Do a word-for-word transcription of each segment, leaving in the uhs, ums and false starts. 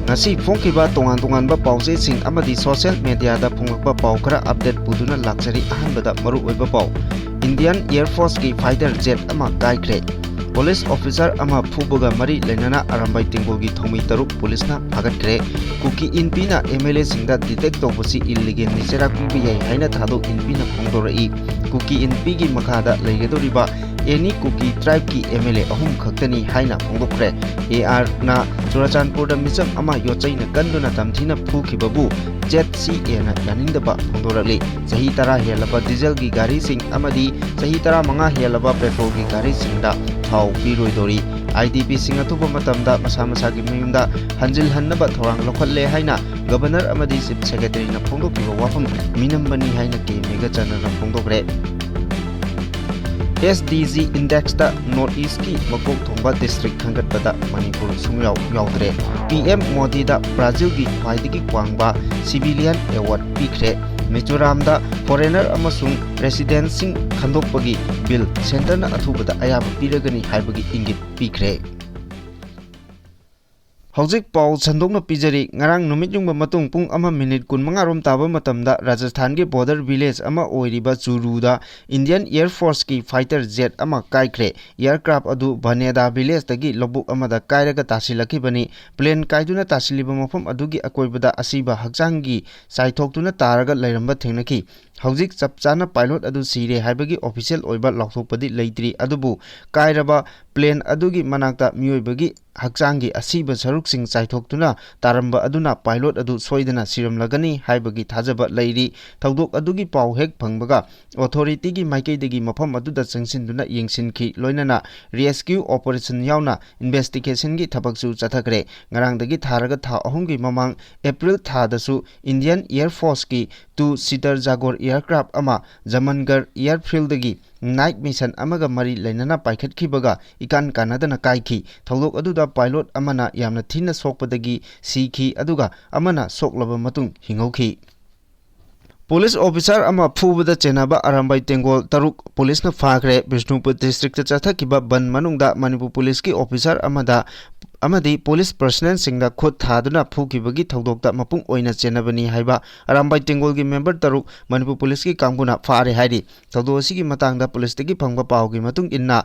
ꯉꯁꯤ ꯐꯣꯡꯈꯤꯕ ꯇꯣꯉꯥꯟ ꯇꯣꯉꯥꯟꯕ ꯄꯥꯎꯆꯦꯁꯤꯡ ꯑꯃꯗꯤ social mediaꯗ ꯐꯣꯡꯂꯛꯄ ꯄꯥꯎ ꯈꯔ update ꯄꯨꯗꯨꯅ ꯂꯥꯛꯆꯔꯤ꯫ ꯑꯍꯥꯟꯕꯗ ꯃꯔꯨ ꯑꯣꯏꯕ ꯄꯥꯎ, Indian Air Forceꯀꯤ fighter jet ꯑꯃ ꯀꯥꯏꯈ꯭ꯔꯦ꯫ Police officer ꯑꯃ ꯐꯨꯕꯒ ꯃꯔꯤ ꯂꯩꯅꯅ ꯑꯔꯥꯝꯕꯥꯏ ꯇꯦꯡꯒꯣꯜꯒꯤ ꯊꯧꯃꯤ ꯇꯔꯨꯛ policeꯅ ꯐꯥꯒꯠꯈ꯭ꯔꯦ꯫ ꯀꯨꯀꯤ ꯏꯟꯄꯤꯅ MLAꯁꯤꯡꯗ detect ꯇꯧꯕꯁꯤ illegalꯅꯤ, ꯆꯩꯔꯥꯛ ꯄꯤꯕ ꯌꯥꯏ ꯍꯥꯏꯅ ꯊꯥꯗꯣꯛ ꯏꯟꯄꯤꯅ ꯐꯣꯡꯗꯣꯔꯛꯏ꯫ ꯀꯨꯀꯤ ꯏꯟꯄꯤꯒꯤ ꯃꯈꯥꯗ ꯂꯩꯒꯗꯧꯔꯤꯕ any ꯀꯨꯀꯤ tribeꯀꯤ MLA ꯑꯍꯨꯝ ꯈꯛꯇꯅꯤ ꯍꯥꯏꯅ ꯐꯣꯡꯗꯣꯛꯈ꯭ꯔꯦ꯫ ARꯅ ꯆꯨꯔꯥꯆꯥꯟꯄꯨꯔꯗ ꯃꯤꯆꯝ ꯑꯃ ꯌꯣꯠꯆꯩꯅ ꯀꯟꯗꯨꯅ ꯇꯝꯊꯤꯅ ꯐꯨꯈꯤꯕꯕꯨ ZCAꯅ ꯌꯥꯅꯤꯡꯗꯕ ꯐꯣꯡꯗꯣꯔꯛꯂꯤ꯫ ꯆꯍꯤ ꯇꯔꯥ ꯍꯦꯜꯂꯕ dieselꯒꯤ ꯒꯥꯔꯤꯁꯤꯡ ꯑꯃꯗꯤ ꯆꯍꯤ ꯇꯔꯥꯃꯉꯥ ꯍꯦꯜꯂꯕ petrolꯒꯤ ꯒꯥꯔꯤꯁꯤꯡꯗ ꯊꯥꯎ ꯄꯤꯔꯣꯏꯗꯧꯔꯤ꯫ IDPꯁꯤꯡ ꯑꯊꯨꯕ ꯃꯇꯝꯗ ꯃꯁꯥ ꯃꯁꯥꯒꯤ ꯃꯌꯨꯝꯗ ꯍꯟꯖꯤꯜꯍꯟꯅꯕ ꯊꯧꯔꯥꯡ ꯂꯧꯈꯠꯂꯦ ꯍꯥꯏꯅ Governor ꯑꯃꯗꯤ Chief Secretaryꯅ ꯐꯣꯡꯗꯣꯛꯈꯤꯕ ꯋꯥꯐꯝ ꯃꯤꯅꯝꯕꯅꯤ ꯍꯥꯏꯅ ꯀꯦ ꯃꯦꯘꯆꯟꯗ꯭ꯔꯅ ꯐꯣꯡꯗꯣꯛꯈ꯭ꯔꯦ꯫ SDG Indexꯇ North Eastꯀꯤ ꯃꯀꯣꯛ ꯊꯣꯡꯕ district ꯈꯟꯒꯠꯄꯗ ꯃꯅꯤꯄꯨꯔ ꯁꯨꯡꯌꯥꯎ ꯌꯥꯎꯗ꯭ꯔꯦ꯫ PM ꯃꯣꯗꯤꯗ Brazilꯒꯤ ꯈ꯭ꯋꯥꯏꯗꯒꯤ ꯋꯥꯡꯕ civilian award ꯄꯤꯈ꯭ꯔꯦ꯫ ꯃꯤꯖꯣꯔꯥꯝꯗ foreigner ꯑꯃꯁꯨꯡ residentꯁꯤꯡ ꯈꯟꯗꯣꯛꯄꯒꯤ bill centreꯅ ꯑꯊꯨꯕꯗ ꯑꯌꯥꯕ ꯄꯤꯔꯒꯅꯤ ꯍꯥꯏꯕꯒꯤ ꯏꯪꯒꯤꯠ ꯄꯤꯈ꯭ꯔꯦ꯫ ꯍꯧꯖꯤꯛ ꯄꯥꯎ ꯁꯟꯗꯣꯛꯅ ꯄꯤꯖꯔꯤ꯫ ꯉꯔꯥꯡ ꯅꯨꯃꯤꯠ ꯌꯨꯡꯕ ꯃꯇꯨꯡ ꯄꯨꯡ ꯑꯃ minute ꯀꯨꯟꯃꯉꯥ ꯔꯣꯝ ꯇꯥꯕ ꯃꯇꯝꯗ ꯔꯥꯖꯁꯊꯥꯟꯒꯤ border village ꯑꯃ ꯑꯣꯏꯔꯤꯕ ꯆꯨꯔꯨꯗ Indian Air Forceꯀꯤ fighter jet ꯑꯃ ꯀꯥꯏꯈ꯭ꯔꯦ꯫ Aircraft ꯑꯗꯨ ꯚꯅꯦꯗꯥ villageꯇꯒꯤ ꯂꯧꯕꯨꯛ ꯑꯃꯗ ꯀꯥꯏꯔꯒ ꯇꯥꯁꯤꯜꯂꯛꯈꯤꯕꯅꯤ꯫ Plane ꯀꯥꯏꯗꯨꯅ ꯇꯥꯁꯤꯜꯂꯤꯕ ꯃꯐꯝ ꯑꯗꯨꯒꯤ ꯑꯀꯣꯏꯕꯗ ꯑꯁꯤꯕ ꯍꯛꯆꯥꯡꯒꯤ ꯆꯥꯏꯊꯣꯛꯇꯨꯅ ꯇꯥꯔꯒ ꯂꯩꯔꯝꯕ ꯊꯦꯡꯅꯈꯤ꯫ ꯍꯧꯖꯤꯛ ꯆꯞ ꯆꯥꯅ pilot ꯑꯗꯨ ꯁꯤꯔꯦ ꯍꯥꯏꯕꯒꯤ official ꯑꯣꯏꯕ ꯂꯥꯎꯊꯣꯛꯄꯗꯤ ꯂꯩꯇ꯭ꯔꯤ, ꯑꯗꯨꯕꯨ ꯀꯥꯏꯔꯕ plane ꯑꯗꯨꯒꯤ ꯃꯅꯥꯛꯇ ꯃꯤꯑꯣꯏꯕꯒꯤ ꯍꯛꯆꯥꯡꯒꯤ ꯑꯁꯤꯕ ꯁꯔꯨꯛꯁꯤꯡ ꯆꯥꯏꯊꯣꯛꯇꯨꯅ ꯇꯥꯔꯝꯕ ꯑꯗꯨꯅ pilot ꯑꯗꯨ ꯁꯣꯏꯗꯅ ꯁꯤꯔꯝꯂꯒꯅꯤ ꯍꯥꯏꯕꯒꯤ ꯊꯥꯖꯕ ꯂꯩꯔꯤ꯫ ꯊꯧꯗꯣꯛ ꯑꯗꯨꯒꯤ ꯄꯥꯎ ꯍꯦꯛ ꯐꯪꯕꯒ authorityꯒꯤ ꯃꯥꯏꯀꯩꯗꯒꯤ ꯃꯐꯝ ꯑꯗꯨꯗ ꯆꯪꯁꯤꯟꯗꯨꯅ ꯌꯦꯡꯁꯤꯟꯈꯤ, ꯂꯣꯏꯅꯅ rescue operation ꯌꯥꯎꯅ investigationꯒꯤ ꯊꯕꯛꯁꯨ ꯆꯠꯊꯈ꯭ꯔꯦ꯫ ꯉꯔꯥꯡꯗꯒꯤ ꯊꯥꯔꯒ ꯊꯥ ꯑꯍꯨꯝꯒꯤ ꯃꯃꯥꯡ April ꯊꯥꯗꯁꯨ Indian Air Forceꯀꯤ two seater Jaguar aircraft ꯑꯃ ꯖꯃꯟꯒꯔ airfieldꯗꯒꯤ night mission ꯑꯃꯒ ꯃꯔꯤ ꯂꯩꯅꯅ ꯄꯥꯏꯈꯠꯈꯤꯕꯒ ꯏꯀꯥꯟ ꯀꯥꯟꯅꯗꯅ ꯀꯥꯏꯈꯤ꯫ ꯊꯧꯗꯣꯛ ꯑꯗꯨꯗ pilot ꯑꯃꯅ ꯌꯥꯝꯅ ꯊꯤꯅ ꯁꯣꯛꯄꯗꯒꯤ ꯁꯤꯈꯤ, ꯑꯗꯨꯒ ꯑꯃꯅ ꯁꯣꯛꯂꯕ ꯃꯇꯨꯡ ꯍꯤꯡꯍꯧꯈꯤ꯫ Police officer ꯑꯃ ꯐꯨꯕꯗ ꯆꯦꯟꯅꯕ ꯑꯔꯥꯝꯕꯥꯏ ꯇꯦꯡꯒꯣꯜ ꯇꯔꯨꯛ policeꯅ ꯐꯥꯈ꯭ꯔꯦ꯫ ꯕꯤꯁꯅꯨꯄꯨꯔ districtꯇ ꯆꯠꯊꯈꯤꯕ ꯕꯟ ꯃꯅꯨꯡꯗ ꯃꯅꯤꯄꯨꯔ policeꯀꯤ officer ꯑꯃꯗ ꯑꯃꯗꯤ ꯄꯨꯂꯤꯁ ꯄꯔꯁꯅꯦꯜꯁꯤꯡꯗ ꯈꯨꯠ ꯊꯥꯗꯨꯅ ꯐꯨꯈꯤꯕꯒꯤ ꯊꯧꯗꯣꯛꯇ ꯃꯄꯨꯡ ꯑꯣꯏꯅ ꯆꯦꯟꯅꯕꯅꯤ ꯍꯥꯏꯕ ꯑꯔꯥꯝꯕꯥꯏ ꯇꯦꯡꯒꯣꯜꯒꯤ ꯃꯦꯝꯕꯔ ꯇꯔꯨꯛ ꯃꯅꯤꯄꯨꯔ ꯄꯨꯂꯤꯁꯀꯤ ꯀꯥꯡꯕꯨꯅ ꯐꯥꯔꯦ ꯍꯥꯏꯔꯤ꯫ ꯊꯧꯗꯣꯛ ꯑꯁꯤꯒꯤ ꯃꯇꯥꯡꯗ ꯄꯨꯂꯤꯁꯇꯒꯤ ꯐꯪꯕ ꯄꯥꯎꯒꯤ ꯃꯇꯨꯡ ꯏꯟꯅ,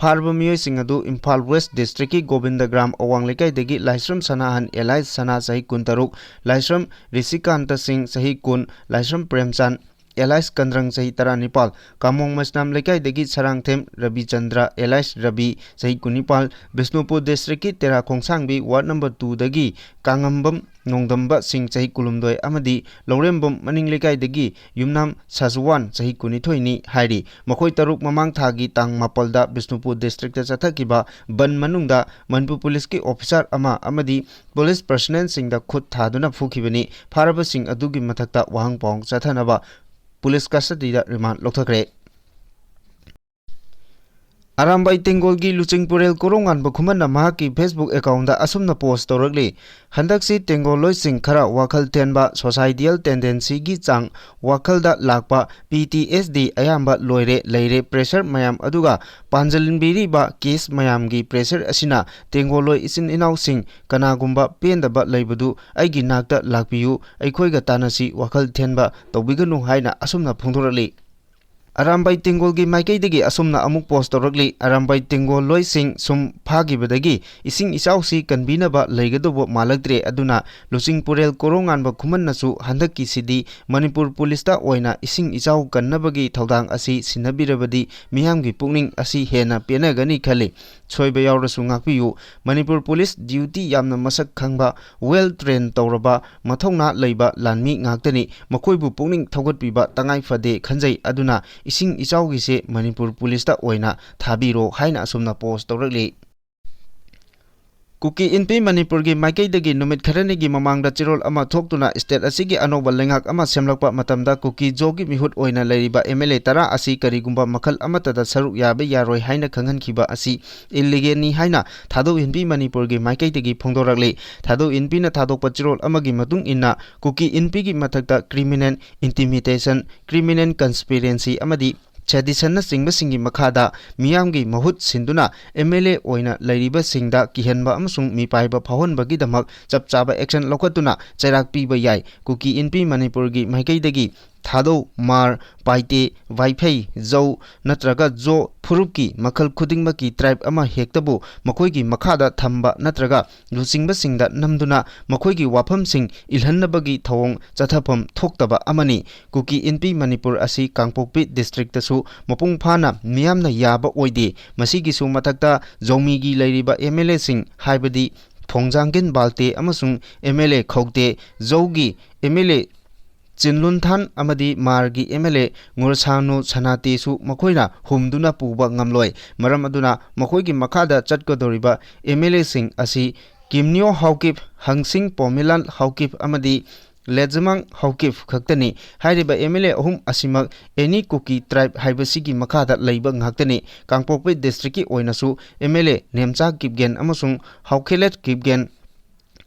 ꯐꯥꯔꯕ ꯃꯤꯑꯣꯏꯁꯤꯡ ꯑꯗꯨ ꯏꯝꯐꯥꯜ ꯋꯦꯁ ꯗꯤꯁꯇ꯭ꯔꯤꯛꯀꯤ ꯒꯣꯕꯤꯟꯗꯒ꯭ꯔꯥꯝ ꯑꯋꯥꯡ ꯂꯩꯀꯥꯏꯗꯒꯤ ꯂꯥꯏꯁ꯭ꯔꯝ ꯁꯅꯥꯍꯟ ꯑꯦꯂꯥꯏꯁ ꯁꯅꯥ ꯆꯍꯤ ꯀꯨꯟꯇꯔꯨꯛ, ꯂꯥꯏꯁ꯭ꯔꯝ ꯔꯤꯁꯤꯀꯥꯟꯇ ꯁꯤꯡ ꯆꯍꯤ ꯀꯨꯟ, ꯂꯥꯏꯁ꯭ꯔꯝ ꯄ꯭ꯔꯦꯝꯆꯥꯟ ꯑꯦꯂꯥꯏꯁ ꯀꯟꯗ꯭ꯔꯪ ꯆꯍꯤ ꯇꯔꯥꯅꯤꯄꯥꯜ, ꯀꯥꯃꯣꯡ ꯃꯩꯁꯅꯥꯝ ꯂꯩꯀꯥꯏꯗꯒꯤ ꯁꯔꯥꯡꯊꯦꯝ ꯔꯕꯤꯆꯟꯗ꯭ꯔ ꯑꯦꯂꯥꯏꯁ ꯔꯕꯤ ꯆꯍꯤ ꯀꯨꯟꯅꯤꯄꯥꯜ, ꯕꯤꯁꯅꯨꯄꯨꯔ ꯗꯤꯁꯇ꯭ꯔꯤꯛꯀꯤ ꯇꯦꯔꯥ ꯈꯣꯡꯁꯥꯡꯕꯤ ꯋꯥꯔꯗ ꯅꯝꯕꯔ ꯇꯨꯗꯒꯤ ꯀꯥꯉꯝꯕꯝ ꯅꯣꯡꯗꯝꯕ ꯁꯤꯡ ꯆꯍꯤ ꯀꯨꯟꯍꯨꯝꯗꯣꯏ ꯑꯃꯗꯤ ꯂꯧꯔꯦꯝꯕꯝ ꯃꯅꯤꯡ ꯂꯩꯀꯥꯏꯗꯒꯤ ꯌꯨꯝꯅꯥꯝ ꯁꯥꯖꯋꯥꯟ ꯆꯍꯤ ꯀꯨꯟꯅꯤꯊꯣꯏꯅꯤ ꯍꯥꯏꯔꯤ꯫ ꯃꯈꯣꯏ ꯇꯔꯨꯛ ꯃꯃꯥꯡ ꯊꯥꯒꯤ ꯇꯥꯡ ꯃꯥꯄꯜꯗ ꯕꯤꯁꯅꯨꯄꯨꯔ ꯗꯤꯁꯇ꯭ꯔꯤꯛꯇ ꯆꯠꯊꯈꯤꯕ ꯕꯟ ꯃꯅꯨꯡꯗ ꯃꯅꯤꯄꯨꯔ ꯄꯨꯂꯤꯁꯀꯤ ꯑꯣꯐꯤꯁꯥꯔ ꯑꯃ ꯑꯃꯗꯤ ꯄꯨꯂꯤꯁ ꯄꯔꯁꯅꯦꯜꯁꯤꯡꯗ ꯈꯨꯠ ꯊꯥꯗꯨꯅ ꯐꯨꯈꯤꯕꯅꯤ꯫ ꯐꯥꯔꯕꯁꯤꯡ ꯑꯗꯨꯒꯤ ꯃꯊꯛꯇ ꯋꯥꯍꯪ ꯄꯥꯎꯍꯪ ꯆꯠꯊꯅꯕ ꯄꯨꯂꯤꯁ ꯀꯁꯇꯗꯤꯗ ꯔꯤꯃꯥꯟ ꯂꯧꯊꯈ꯭ꯔꯦ꯫ ꯑꯔꯥꯝꯕꯥꯏ ꯇꯦꯡꯒꯣꯜꯒꯤ ꯂꯨꯆꯤꯡꯄꯨꯔꯦꯜ ꯀꯣꯔꯧꯉꯥꯟꯕ ꯈꯨꯃꯟꯅ ꯃꯍꯥꯛꯀꯤ Facebook ꯑꯦꯀꯥꯎꯟꯗ ꯑꯁꯨꯝꯅ ꯄꯣꯁ ꯇꯧꯔꯛꯂꯤ, "ꯍꯟꯗꯛꯁꯤ ꯇꯦꯡꯒꯣꯜꯂꯣꯏꯁꯤꯡ ꯈꯔ ꯋꯥꯈꯜ ꯊꯦꯟꯕ, ꯁꯣꯁꯥꯏꯇꯤꯌꯦꯜ ꯇꯦꯟꯗꯦꯟꯁꯤꯒꯤ ꯆꯥꯡ ꯋꯥꯈꯜꯗ ꯂꯥꯛꯄ, ꯄꯤ ꯇꯤ ꯑꯦꯁ ꯗꯤ ꯑꯌꯥꯝꯕ ꯂꯣꯏꯔꯦ, ꯂꯩꯔꯦ꯫ ꯄ꯭ꯔꯦꯁꯔ ꯃꯌꯥꯝ ꯑꯗꯨꯒ ꯄꯥꯟꯖꯤꯟꯕꯤꯔꯤꯕ ꯀꯦꯁ ꯃꯌꯥꯝꯒꯤ ꯄ꯭ꯔꯦꯁꯔ ꯑꯁꯤꯅ ꯇꯦꯡꯒꯣꯜꯂꯣꯏ ꯏꯆꯤꯟ ꯏꯅꯥꯎꯁꯤꯡ ꯀꯅꯥꯒꯨꯝꯕ ꯄꯦꯟꯗꯕ ꯂꯩꯕꯗꯨ ꯑꯩꯒꯤ ꯅꯥꯛꯇ ꯂꯥꯛꯄꯤꯌꯨ, ꯑꯩꯈꯣꯏꯒ ꯇꯥꯟꯅꯁꯤ, ꯋꯥꯈꯜ ꯊꯦꯟꯕ ꯇꯧꯕꯤꯒꯅꯨ" ꯍꯥꯏꯅ ꯑꯁꯨꯝꯅ ꯐꯣꯡꯗꯣꯔꯛꯂꯤ꯫ ꯑꯔꯥꯝꯕꯥꯏ ꯇꯦꯡꯒꯣꯜꯒꯤ ꯃꯥꯏꯀꯩꯗꯒꯤ ꯑꯁꯨꯝꯅ ꯑꯃꯨꯛ ꯄꯣꯁ ꯇꯧꯔꯛꯂꯤ, "ꯑꯔꯥꯝꯕꯥꯏ ꯇꯦꯡꯒꯣꯜ ꯂꯣꯏꯁꯤꯡ ꯁꯨꯝ ꯐꯥꯈꯤꯕꯗꯒꯤ ꯏꯁꯤꯡ ꯏꯆꯥꯎꯁꯤ ꯀꯟꯕꯤꯅꯕ ꯂꯩꯒꯗꯧꯕ ꯃꯥꯜꯂꯛꯇ꯭ꯔꯦ, ꯑꯗꯨꯅ ꯂꯨꯆꯤꯡꯄꯨꯔꯦꯜ ꯀꯣꯔꯧꯉꯥꯟꯕ ꯈꯨꯃꯟꯅꯁꯨ ꯍꯟꯗꯛꯀꯤꯁꯤꯗꯤ ꯃꯅꯤꯄꯨꯔ ꯄꯨꯂꯤꯁꯇ ꯑꯣꯏꯅ ꯏꯁꯤꯡ ꯏꯆꯥꯎ ꯀꯟꯅꯕꯒꯤ ꯊꯧꯗꯥꯡ ꯑꯁꯤ ꯁꯤꯟꯅꯕꯤꯔꯕꯗꯤ ꯃꯤꯌꯥꯝꯒꯤ ꯄꯨꯛꯅꯤꯡ ꯑꯁꯤ ꯍꯦꯟꯅ ꯄꯦꯟꯅꯒꯅꯤ ꯈꯜꯂꯤ꯫ ꯁꯣꯏꯕ ꯌꯥꯎꯔꯁꯨ ꯉꯥꯛꯄꯤꯌꯨ꯫ ꯃꯅꯤꯄꯨꯔ ꯄꯨꯂꯤꯁ ꯗ꯭ꯌꯨꯇꯤ ꯌꯥꯝꯅ ꯃꯁꯛ ꯈꯪꯕ, ꯋꯦꯜ ꯇ꯭ꯔꯦꯟ ꯇꯧꯔꯕ, ꯃꯊꯧꯅꯥ ꯂꯩꯕ ꯂꯥꯟꯃꯤ ꯉꯥꯛꯇꯅꯤ꯫ ꯃꯈꯣꯏꯕꯨ ꯄꯨꯛꯅꯤꯡ ꯊꯧꯒꯠꯄꯤꯕ ꯇꯉꯥꯏ ꯐꯗꯦ ꯈꯟꯖꯩ꯫ ꯑꯗꯨꯅ ꯏꯁꯤꯡ ꯏꯆꯥꯎꯒꯤꯁꯦ ꯃꯅꯤꯄꯨꯔ ꯄꯨꯂꯤꯁꯇ ꯑꯣꯏꯅ ꯊꯥꯕꯤꯔꯣ" ꯍꯥꯏꯅ ꯑꯁꯨꯝꯅ ꯄꯣꯁ ꯇꯧꯔꯛꯂꯤ꯫ ꯀꯨꯀꯤ ꯏꯟꯄꯤ ꯃꯅꯤꯄꯨꯔꯒꯤ ꯃꯥꯏꯀꯩꯗꯒꯤ ꯅꯨꯃꯤꯠ ꯈꯔꯅꯤꯒꯤ ꯃꯃꯥꯡꯗ ꯆꯦꯔꯣꯜ ꯑꯃ ꯊꯣꯛꯇꯨꯅ ꯁ꯭ꯇꯦꯠ ꯑꯁꯤꯒꯤ ꯑꯅꯧꯕ ꯂꯩꯉꯥꯛ ꯑꯃ ꯁꯦꯝꯂꯛꯄ ꯃꯇꯝꯗ ꯀꯨꯀꯤ ꯖꯣꯒꯤ ꯃꯤꯍꯨꯠ ꯑꯣꯏꯅ ꯂꯩꯔꯤꯕ ꯑꯦꯝ ꯑꯦꯜ ꯑꯦ ꯇꯔꯥ ꯑꯁꯤ ꯀꯔꯤꯒꯨꯝꯕ ꯃꯈꯜ ꯑꯃꯠꯇꯗ ꯁꯔꯨꯛ ꯌꯥꯕ ꯌꯥꯔꯣꯏ ꯍꯥꯏꯅ ꯈꯪꯍꯟꯈꯤꯕ ꯑꯁꯤ ꯏꯜꯂꯤꯒꯦꯜꯅꯤ ꯍꯥꯏꯅ ꯊꯥꯗꯧ ꯏꯟꯄꯤ ꯃꯅꯤꯄꯨꯔꯒꯤ ꯃꯥꯏꯀꯩꯗꯒꯤ ꯐꯣꯡꯗꯣꯔꯛꯂꯤ꯫ ꯊꯥꯗꯧ ꯏꯟꯄꯤꯅ ꯊꯥꯗꯣꯛꯄ ꯆꯦꯔꯣꯜ ꯑꯃꯒꯤ ꯃꯇꯨꯡ ꯏꯟꯅ, ꯀꯨꯀꯤ ꯏꯟꯄꯤꯒꯤ ꯃꯊꯛꯇ ꯀ꯭ꯔꯤꯃꯤꯅꯦꯜ ꯏꯟꯇꯤꯃꯤꯗꯦꯁꯟ, ꯀ꯭ꯔꯤꯃꯤꯅꯦꯜ ꯀꯟꯁꯄꯤꯔꯦꯟꯁꯤ ꯑꯃꯗꯤ ꯁꯦꯗꯤꯁꯟꯅꯆꯤꯡꯕꯁꯤꯡꯒꯤ ꯃꯈꯥꯗ ꯃꯤꯌꯥꯝꯒꯤ ꯃꯍꯨꯠ ꯁꯤꯟꯗꯨꯅ ꯑꯦꯝ ꯑꯦꯜ ꯑꯦ ꯑꯣꯏꯅ ꯂꯩꯔꯤꯕꯁꯤꯡꯗ ꯀꯤꯍꯟꯕ ꯑꯃꯁꯨꯡ ꯃꯤꯄꯥꯏꯕ ꯐꯥꯎꯍꯟꯕꯒꯤꯗꯃꯛ ꯆꯞ ꯆꯥꯕ ꯑꯦꯛꯁꯟ ꯂꯧꯈꯠꯇꯨꯅ ꯆꯩꯔꯥꯛ ꯄꯤꯕ ꯌꯥꯏ꯫ ꯀꯨꯀꯤ ꯏꯟꯄꯤ ꯃꯅꯤꯄꯨꯔꯒꯤ ꯃꯥꯏꯀꯩꯗꯒꯤ ꯊꯥꯗꯧ, ꯃꯥꯔ, ꯄꯥꯏꯇꯦ, ꯋꯥꯏꯐꯩ, ꯖꯧ ꯅꯠꯇ꯭ꯔꯒ ꯖꯣ ꯐꯨꯔꯨꯞꯀꯤ ꯃꯈꯜ ꯈꯨꯗꯤꯡꯃꯛꯀꯤ ꯇ꯭ꯔꯥꯏꯕ ꯑꯃ ꯍꯦꯛꯇꯕꯨ ꯃꯈꯣꯏꯒꯤ ꯃꯈꯥꯗ ꯊꯝꯕ ꯅꯠꯇ꯭ꯔꯒ ꯂꯨꯆꯤꯡꯕꯁꯤꯡꯗ ꯅꯝꯗꯨꯅ ꯃꯈꯣꯏꯒꯤ ꯋꯥꯐꯝꯁꯤꯡ ꯏꯜꯍꯟꯅꯕꯒꯤ ꯊꯧꯑꯣꯡ ꯆꯠꯊꯐꯝ ꯊꯣꯛꯇꯕ ꯑꯃꯅꯤ꯫ ꯀꯨꯀꯤ ꯏꯟꯄꯤ ꯃꯅꯤꯄꯨꯔ ꯑꯁꯤ ꯀꯥꯡꯄꯣꯛꯄꯤ ꯗꯤꯁꯇ꯭ꯔꯤꯛꯇꯁꯨ ꯃꯄꯨꯡ ꯐꯥꯅ ꯃꯤꯌꯥꯝꯅ ꯌꯥꯕ ꯑꯣꯏꯗꯦ꯫ ꯃꯁꯤꯒꯤꯁꯨ ꯃꯊꯛꯇ ꯖꯧꯃꯤꯒꯤ ꯂꯩꯔꯤꯕ ꯑꯦꯝ ꯑꯦꯜ ꯑꯦꯁꯤꯡ, ꯍꯥꯏꯕꯗꯤ ꯐꯣꯡꯖꯥꯡꯒꯤꯟ ꯕꯥꯜꯇꯦ ꯑꯃꯁꯨꯡ ꯑꯦꯝ ꯑꯦꯜ ꯑꯦ ꯈꯧꯇꯦ, ꯖꯧꯒꯤ ꯑꯦꯝ ꯑꯦꯜ ꯑꯦ ꯆꯤꯟꯂꯨꯟꯊꯥꯟ ꯑꯃꯗꯤ ꯃꯥꯔꯒꯤ ꯑꯦꯝ ꯑꯦꯜ ꯑꯦ ꯉꯨꯔꯁꯥꯅꯨ ꯁꯅꯥꯇꯦꯁꯨ ꯃꯈꯣꯏꯅ ꯍꯨꯝꯗꯨꯅ ꯄꯨꯕ ꯉꯝꯂꯣꯏ꯫ ꯃꯔꯝ ꯑꯗꯨꯅ ꯃꯈꯣꯏꯒꯤ ꯃꯈꯥꯗ ꯆꯠꯀꯗꯧꯔꯤꯕ ꯑꯦꯝ ꯑꯦꯜ ꯑꯦꯁꯤꯡ ꯑꯁꯤ ꯀꯤꯝꯅꯤꯌꯣ ꯍꯥꯎꯀꯤꯞ, ꯍꯪꯁꯤꯡ ꯄꯣꯃꯤꯂꯥꯟ ꯍꯥꯎꯀꯤꯞ ꯑꯃꯗꯤ ꯂꯦꯖꯃꯥꯡ ꯍꯥꯎꯀꯤꯞ ꯈꯛꯇꯅꯤ꯫ ꯍꯥꯏꯔꯤꯕ ꯑꯦꯝ ꯑꯦꯜ ꯑꯦ ꯑꯍꯨꯝ ꯑꯁꯤꯃꯛ ꯑꯦꯅꯤ ꯀꯨꯀꯤ ꯇ꯭ꯔꯥꯏꯕ ꯍꯥꯏꯕꯁꯤꯒꯤ ꯃꯈꯥꯗ ꯂꯩꯕ ꯉꯥꯛꯇꯅꯤ꯫ ꯀꯥꯡꯄꯣꯛꯄꯤ ꯗꯤꯁꯇ꯭ꯔꯤꯛꯀꯤ ꯑꯣꯏꯅꯁꯨ ꯑꯦꯝ ꯑꯦꯜ ꯑꯦ ꯅꯦꯝꯆꯥ ꯀꯤꯞꯒꯦꯟ ꯑꯃꯁꯨꯡ ꯍꯥꯎꯈꯦꯂꯦꯠ ꯀꯤꯞꯒꯦꯟ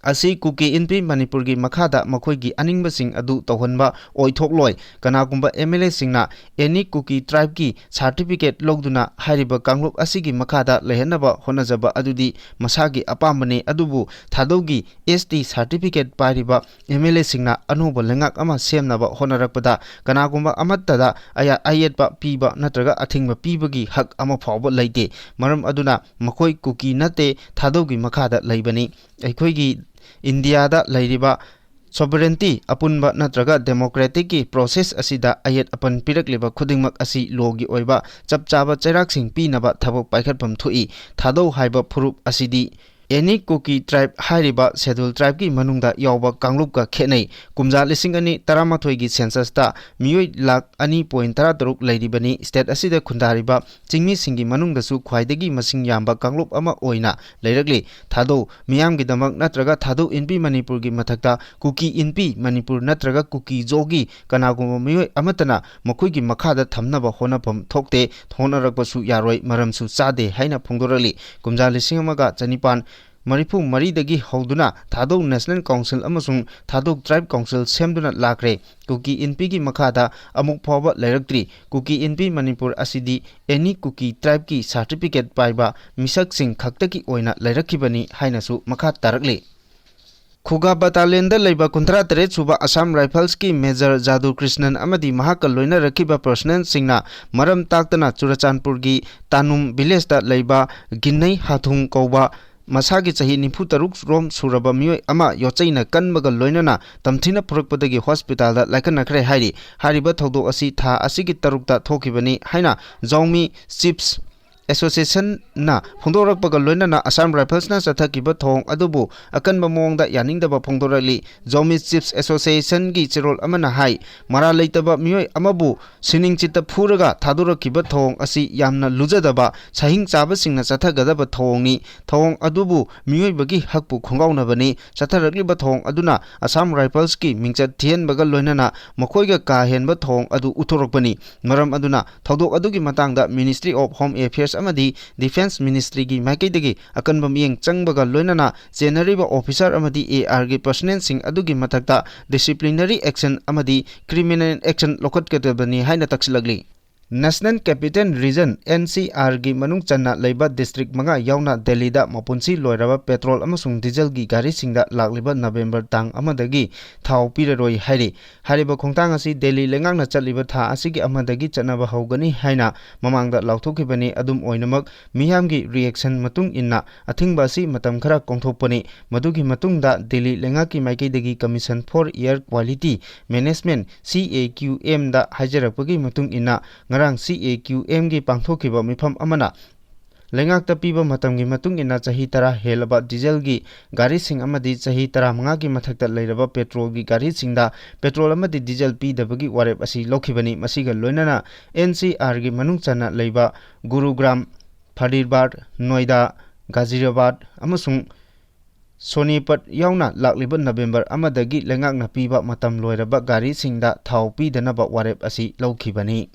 ꯑꯁꯤ ꯀꯨꯀꯤ ꯏꯟꯄꯤ ꯃꯅꯤꯄꯨꯔꯒꯤ ꯃꯈꯥꯗ ꯃꯈꯣꯏꯒꯤ ꯑꯅꯤꯡꯕꯁꯤꯡ ꯑꯗꯨ ꯇꯧꯍꯟꯕ ꯑꯣꯏꯊꯣꯛꯂꯣꯏ꯫ ꯀꯅꯥꯒꯨꯝꯕ ꯑꯦꯝ ꯑꯦꯜ ꯑꯦꯁꯤꯡꯅ ꯑꯦꯅꯤ ꯀꯨꯀꯤ ꯇ꯭ꯔꯥꯏꯕꯀꯤ ꯁꯥꯔꯇꯤꯐꯤꯀꯦꯠ ꯂꯧꯗꯨꯅ ꯍꯥꯏꯔꯤꯕ ꯀꯥꯡꯂꯨꯞ ꯑꯁꯤꯒꯤ ꯃꯈꯥꯗ ꯂꯩꯍꯟꯅꯕ ꯍꯣꯠꯅꯖꯕ ꯑꯗꯨꯗꯤ ꯃꯁꯥꯒꯤ ꯑꯄꯥꯝꯕꯅꯤ, ꯑꯗꯨꯕꯨ ꯊꯥꯗꯧꯒꯤ ꯑꯦꯁ ꯇꯤ ꯁꯥꯔꯇꯤꯐꯤꯀꯦꯠ ꯄꯥꯏꯔꯤꯕ ꯑꯦꯝ ꯑꯦꯜ ꯑꯦꯁꯤꯡꯅ ꯑꯅꯧꯕ ꯂꯩꯉꯥꯛ ꯑꯃ ꯁꯦꯝꯅꯕ ꯍꯣꯠꯅꯔꯛꯄꯗ ꯀꯅꯥꯒꯨꯝꯕ ꯑꯃꯠꯇꯗ ꯑꯌꯥ-, ꯑꯌꯦꯠꯄ ꯄꯤꯕ ꯅꯠꯇ꯭ꯔꯒ ꯑꯊꯤꯡꯕ ꯄꯤꯕꯒꯤ ꯍꯛ ꯑꯃ ꯐꯥꯎꯕ ꯂꯩꯇꯦ꯫ ꯃꯔꯝ ꯑꯗꯨꯅ ꯃꯈꯣꯏ ꯀꯨꯀꯤ ꯅꯠꯇꯦ, ꯊꯥꯗꯧꯒꯤ ꯃꯈꯥꯗ ꯂꯩꯕꯅꯤ꯫ ꯑꯩꯈꯣꯏꯒꯤ ꯏꯟꯗꯤꯌꯥꯗ ꯂꯩꯔꯤꯕ ꯁꯣꯚꯔꯦꯟꯇꯤ ꯑꯄꯨꯟꯕ ꯅꯠꯇ꯭ꯔꯒ ꯗꯦꯃꯣꯀ꯭ꯔꯦꯇꯤꯛꯀꯤ ꯄ꯭ꯔꯣꯁꯦꯁ ꯑꯁꯤꯗ ꯑꯌꯦꯠ ꯑꯄꯟ ꯄꯤꯔꯛꯂꯤꯕ ꯈꯨꯗꯤꯡꯃꯛ ꯑꯁꯤ ꯂꯣꯒꯤ ꯑꯣꯏꯕ ꯆꯞ ꯆꯥꯕ ꯆꯩꯔꯥꯛꯁꯤꯡ ꯄꯤꯅꯕ ꯊꯕꯛ ꯄꯥꯏꯈꯠꯐꯝ ꯊꯣꯛꯏ꯫ ꯊꯥꯗꯧ ꯍꯥꯏꯕ ꯐꯨꯔꯨꯞ ꯑꯁꯤꯗꯤ ꯑꯦꯅꯤ ꯀꯨꯀꯤ ꯇ꯭ꯔꯥꯏꯕ ꯍꯥꯏꯔꯤꯕ ꯁꯦꯗꯨꯜ ꯇ꯭ꯔꯥꯏꯕꯀꯤ ꯃꯅꯨꯡꯗ ꯌꯥꯎꯕ ꯀꯥꯡꯂꯨꯞꯀ ꯈꯦꯠꯅꯩ꯫ ꯀꯨꯝꯖꯥ ꯂꯤꯁꯤꯡ ꯑꯅꯤ ꯇꯔꯥꯃꯥꯊꯣꯏꯒꯤ ꯁꯦꯟꯁꯁꯇ ꯃꯤꯑꯣꯏ ꯂꯥꯈ ꯑꯅꯤ ꯄꯣꯏꯟ ꯇꯔꯥꯇꯔꯨꯛ ꯂꯩꯔꯤꯕꯅꯤ꯫ ꯁ꯭ꯇꯦꯠ ꯑꯁꯤꯗ ꯈꯨꯟꯗꯥꯔꯤꯕ ꯆꯤꯡꯃꯤꯁꯤꯡꯒꯤ ꯃꯅꯨꯡꯗꯁꯨ ꯈ꯭ꯋꯥꯏꯗꯒꯤ ꯃꯁꯤꯡ ꯌꯥꯝꯕ ꯀꯥꯡꯂꯨꯞ ꯑꯃ ꯑꯣꯏꯅ ꯂꯩꯔꯛꯂꯤ꯫ ꯊꯥꯗꯧ ꯃꯤꯌꯥꯝꯒꯤꯗꯃꯛ ꯅꯠꯇ꯭ꯔꯒ ꯊꯥꯗꯧ ꯏꯟꯄꯤ ꯃꯅꯤꯄꯨꯔꯒꯤ ꯃꯊꯛꯇ ꯀꯨꯀꯤ ꯏꯟꯄꯤ ꯃꯅꯤꯄꯨꯔ ꯅꯠꯇ꯭ꯔꯒ ꯀꯨꯀꯤ ꯖꯣꯒꯤ ꯀꯅꯥꯒꯨꯝꯕ ꯃꯤꯑꯣꯏ ꯑꯃꯠꯇꯅ ꯃꯈꯣꯏꯒꯤ ꯃꯈꯥꯗ ꯊꯝꯅꯕ ꯍꯣꯠꯅꯐꯝ ꯊꯣꯛꯇꯦ, ꯍꯣꯠꯅꯔꯛꯄꯁꯨ ꯌꯥꯔꯣꯏ, ꯃꯔꯝꯁꯨ ꯆꯥꯗꯦ ꯍꯥꯏꯅ ꯐꯣꯡꯗꯣꯔꯛꯂꯤ꯫ ꯀꯨꯝꯖꯥ ꯂꯤꯁꯤꯡ ꯑꯃꯒ ꯆꯅꯤꯄꯥꯟ ꯃꯔꯤꯐꯨ ꯃꯔꯤꯗꯒꯤ ꯍꯧꯗꯨꯅ ꯊꯥꯗꯧ National Council ꯑꯃꯁꯨꯡ ꯊꯥꯗꯧ Tribe Council ꯁꯦꯝꯗꯨꯅ ꯂꯥꯛꯈ꯭ꯔꯦ꯫ ꯀꯨꯀꯤ ꯏꯟꯄꯤꯒꯤ ꯃꯈꯥꯗ ꯑꯃꯨꯛ ꯐꯥꯎꯕ ꯂꯩꯔꯛꯇ꯭ꯔꯤ꯫ ꯀꯨꯀꯤ ꯏꯟꯄꯤ ꯃꯅꯤꯄꯨꯔ ꯑꯁꯤꯗꯤ any ꯀꯨꯀꯤ tribeꯀꯤ certificate ꯄꯥꯏꯕ ꯃꯤꯁꯛꯁꯤꯡ ꯈꯛꯇꯒꯤ ꯑꯣꯏꯅ ꯂꯩꯔꯛꯈꯤꯕꯅꯤ ꯍꯥꯏꯅꯁꯨ ꯃꯈꯥ ꯇꯥꯔꯛꯂꯤ꯫ ꯈꯨꯒꯥ battalionꯗ ꯂꯩꯕ ꯀꯨꯟꯊ꯭ꯔꯥ ꯇꯔꯦꯠ ꯁꯨꯕ Assam Riflesꯀꯤ Major ꯖꯥꯗꯨ ꯀ꯭ꯔꯤꯁꯅꯟ ꯑꯃꯗꯤ ꯃꯍꯥꯛꯀ ꯂꯣꯏꯅꯔꯛꯈꯤꯕ personnelꯁꯤꯡꯅ ꯃꯔꯝ ꯇꯥꯛꯇꯅ ꯆꯨꯔꯆꯥꯟꯄꯨꯔꯒꯤ ꯇꯥꯅꯨꯝ villageꯇ ꯂꯩꯕ ꯒꯤꯟꯅꯩ ꯍꯥꯊꯨꯡ ꯀꯧꯕ ꯃꯁꯥꯒꯤ ꯆꯍꯤ ꯅꯤꯐꯨ ꯇꯔꯨꯛ ꯔꯣꯝ ꯁꯨꯔꯕ ꯃꯤꯑꯣꯏ ꯑꯃ ꯌꯣꯠꯆꯩꯅ ꯀꯟꯕꯒ ꯂꯣꯏꯅꯅ ꯇꯝꯊꯤꯅ ꯐꯨꯔꯛꯄꯗꯒꯤ hospitalꯗ ꯂꯥꯏꯀꯠꯅꯈ꯭ꯔꯦ ꯍꯥꯏꯔꯤ꯫ ꯍꯥꯏꯔꯤꯕ ꯊꯧꯗꯣꯛ ꯑꯁꯤ ꯊꯥ ꯑꯁꯤꯒꯤ ꯇꯔꯨꯛꯇ ꯊꯣꯛꯈꯤꯕꯅꯤ ꯍꯥꯏꯅ ꯖꯥꯎꯃꯤ Chiefs Associationꯅ ꯐꯣꯡꯗꯣꯔꯛꯄꯒ ꯂꯣꯏꯅꯅ Assam Riflesꯅ ꯆꯠꯊꯈꯤꯕ ꯊꯧꯑꯣꯡ ꯑꯗꯨꯕꯨ ꯑꯀꯟꯕ ꯃꯑꯣꯡꯗ ꯌꯥꯅꯤꯡꯗꯕ ꯐꯣꯡꯗꯣꯔꯛꯂꯤ꯫ ꯖꯥꯎꯃꯤ Chiefs Associationꯒꯤ ꯆꯦꯔꯣꯜ ꯑꯃꯅ ꯍꯥꯏ, ꯃꯔꯥꯜ ꯂꯩꯇꯕ ꯃꯤꯑꯣꯏ ꯑꯃꯕꯨ ꯁꯤꯅꯤꯡ ꯆꯤꯠꯇ ꯐꯨꯔꯒ ꯊꯥꯗꯣꯔꯛꯈꯤꯕ ꯊꯧꯑꯣꯡ ꯑꯁꯤ ꯌꯥꯝꯅ ꯂꯨꯖꯗꯕ, ꯁꯍꯤꯡ ꯆꯥꯕꯁꯤꯡꯅ ꯆꯠꯊꯒꯗꯕ ꯊꯧꯑꯣꯡꯅꯤ꯫ ꯊꯧꯑꯣꯡ ꯑꯗꯨꯕꯨ ꯃꯤꯑꯣꯏꯕꯒꯤ ꯍꯛꯄꯨ ꯈꯣꯡꯒꯥꯎꯅꯕꯅꯤ꯫ ꯆꯠꯊꯔꯛꯂꯤꯕ ꯊꯧꯑꯣꯡ ꯑꯗꯨꯅ Assam Riflesꯀꯤ ꯃꯤꯡꯆꯠ ꯊꯤꯍꯟꯕꯒ ꯂꯣꯏꯅꯅ ꯃꯈꯣꯏꯒ ꯀꯥ ꯍꯦꯟꯕ ꯊꯧꯑꯣꯡ ꯑꯗꯨ ꯎꯠꯊꯣꯔꯛꯄꯅꯤ꯫ ꯃꯔꯝ ꯑꯗꯨꯅ ꯊꯧꯗꯣꯛ ꯑꯗꯨꯒꯤ ꯃꯇꯥꯡꯗ Ministry of Home Affairs ꯑꯃꯗꯤ Defence Ministryꯒꯤ ꯃꯥꯏꯀꯩꯗꯒꯤ ꯑꯀꯟꯕ ꯃꯤꯠꯌꯦꯡ ꯆꯪꯕꯒ ꯂꯣꯏꯅꯅ ꯆꯦꯟꯅꯔꯤꯕ officer ꯑꯃꯗꯤ ARꯒꯤ personnelꯁꯤꯡ ꯑꯗꯨꯒꯤ ꯃꯊꯛꯇ disciplinary action ꯑꯃꯗꯤ criminal action ꯂꯧꯈꯠꯀꯗꯕꯅꯤ ꯍꯥꯏꯅ ꯇꯛꯁꯤꯜꯂꯛꯂꯤ꯫ National Capital Region, NCRꯒꯤ ꯃꯅꯨꯡ ꯆꯟꯅ ꯂꯩꯕ district ꯃꯉꯥ ꯌꯥꯎꯅ ꯗꯦꯜꯂꯤꯗ ꯃꯄꯨꯟꯁꯤ ꯂꯣꯏꯔꯕ petrol ꯑꯃꯁꯨꯡ dieselꯒꯤ ꯒꯥꯔꯤꯁꯤꯡꯗ ꯂꯥꯛꯂꯤꯕ November ꯇꯥꯡ ꯑꯃꯗꯒꯤ ꯊꯥꯎ ꯄꯤꯔꯔꯣꯏ ꯍꯥꯏꯔꯤ꯫ ꯍꯥꯏꯔꯤꯕ ꯈꯣꯡꯊꯥꯡ ꯑꯁꯤ ꯗꯦꯜꯂꯤ ꯂꯩꯉꯥꯛꯅ ꯆꯠꯂꯤꯕ ꯊꯥ ꯑꯁꯤꯒꯤ ꯑꯃꯗꯒꯤ ꯆꯠꯅꯕ ꯍꯧꯒꯅꯤ ꯍꯥꯏꯅ ꯃꯃꯥꯡꯗ ꯂꯥꯎꯊꯣꯛꯈꯤꯕꯅꯤ꯫ ꯑꯗꯨꯝ ꯑꯣꯏꯅꯃꯛ, ꯃꯤꯌꯥꯝꯒꯤ reaction ꯃꯇꯨꯡ ꯏꯟꯅ ꯑꯊꯤꯡꯕ ꯑꯁꯤ ꯃꯇꯝ ꯈꯔ ꯀꯣꯝꯊꯣꯛꯄꯅꯤ꯫ ꯃꯗꯨꯒꯤ ꯃꯇꯨꯡꯗ ꯗꯦꯜꯂꯤ ꯂꯩꯉꯥꯛꯀꯤ ꯃꯥꯏꯀꯩꯗꯒꯤ Commission for Air Quality Management, CAQMꯗ ꯍꯥꯏꯖꯔꯛꯄꯒꯤ ꯃꯇꯨꯡ ꯏꯟꯅ, ꯉꯔꯥꯡ CAQMꯒꯤ ꯄꯥꯡꯊꯣꯛꯈꯤꯕ ꯃꯤꯐꯝ ꯑꯃꯅ ꯂꯩꯉꯥꯛꯇ ꯄꯤꯕ ꯃꯇꯝꯒꯤ ꯃꯇꯨꯡ ꯏꯟꯅ ꯆꯍꯤ ꯇꯔꯥ ꯍꯦꯜꯂꯕ dieselꯒꯤ ꯒꯥꯔꯤꯁꯤꯡ ꯑꯃꯗꯤ ꯆꯍꯤ ꯇꯔꯥꯃꯉꯥꯒꯤ ꯃꯊꯛꯇ ꯂꯩꯔꯕ petrolꯒꯤ ꯒꯥꯔꯤꯁꯤꯡꯗ petrol ꯑꯃꯗꯤ diesel ꯄꯤꯗꯕꯒꯤ ꯋꯥꯔꯦꯞ ꯑꯁꯤ ꯂꯧꯈꯤꯕꯅꯤ꯫ ꯃꯁꯤꯒ ꯂꯣꯏꯅꯅ NCRꯒꯤ ꯃꯅꯨꯡ ꯆꯟꯅ ꯂꯩꯕ ꯒꯨꯔꯨꯒ꯭ꯔꯥꯝ, ꯐꯔꯤꯗꯕꯥꯗ, ꯅꯣꯏꯗꯥ, ꯒꯥꯖꯤꯔꯥꯕꯥꯗ ꯑꯃꯁꯨꯡ ꯁꯣꯅꯤꯄꯠ ꯌꯥꯎꯅ ꯂꯥꯛꯂꯤꯕ November ꯑꯃꯗꯒꯤ ꯂꯩꯉꯥꯛꯅ ꯄꯤꯕ ꯃꯇꯝ ꯂꯣꯏꯔꯕ ꯒꯥꯔꯤꯁꯤꯡꯗ ꯊꯥꯎ ꯄꯤꯗꯅꯕ ꯋꯥꯔꯦꯞ ꯑꯁꯤ ꯂꯧꯈꯤꯕꯅꯤ꯫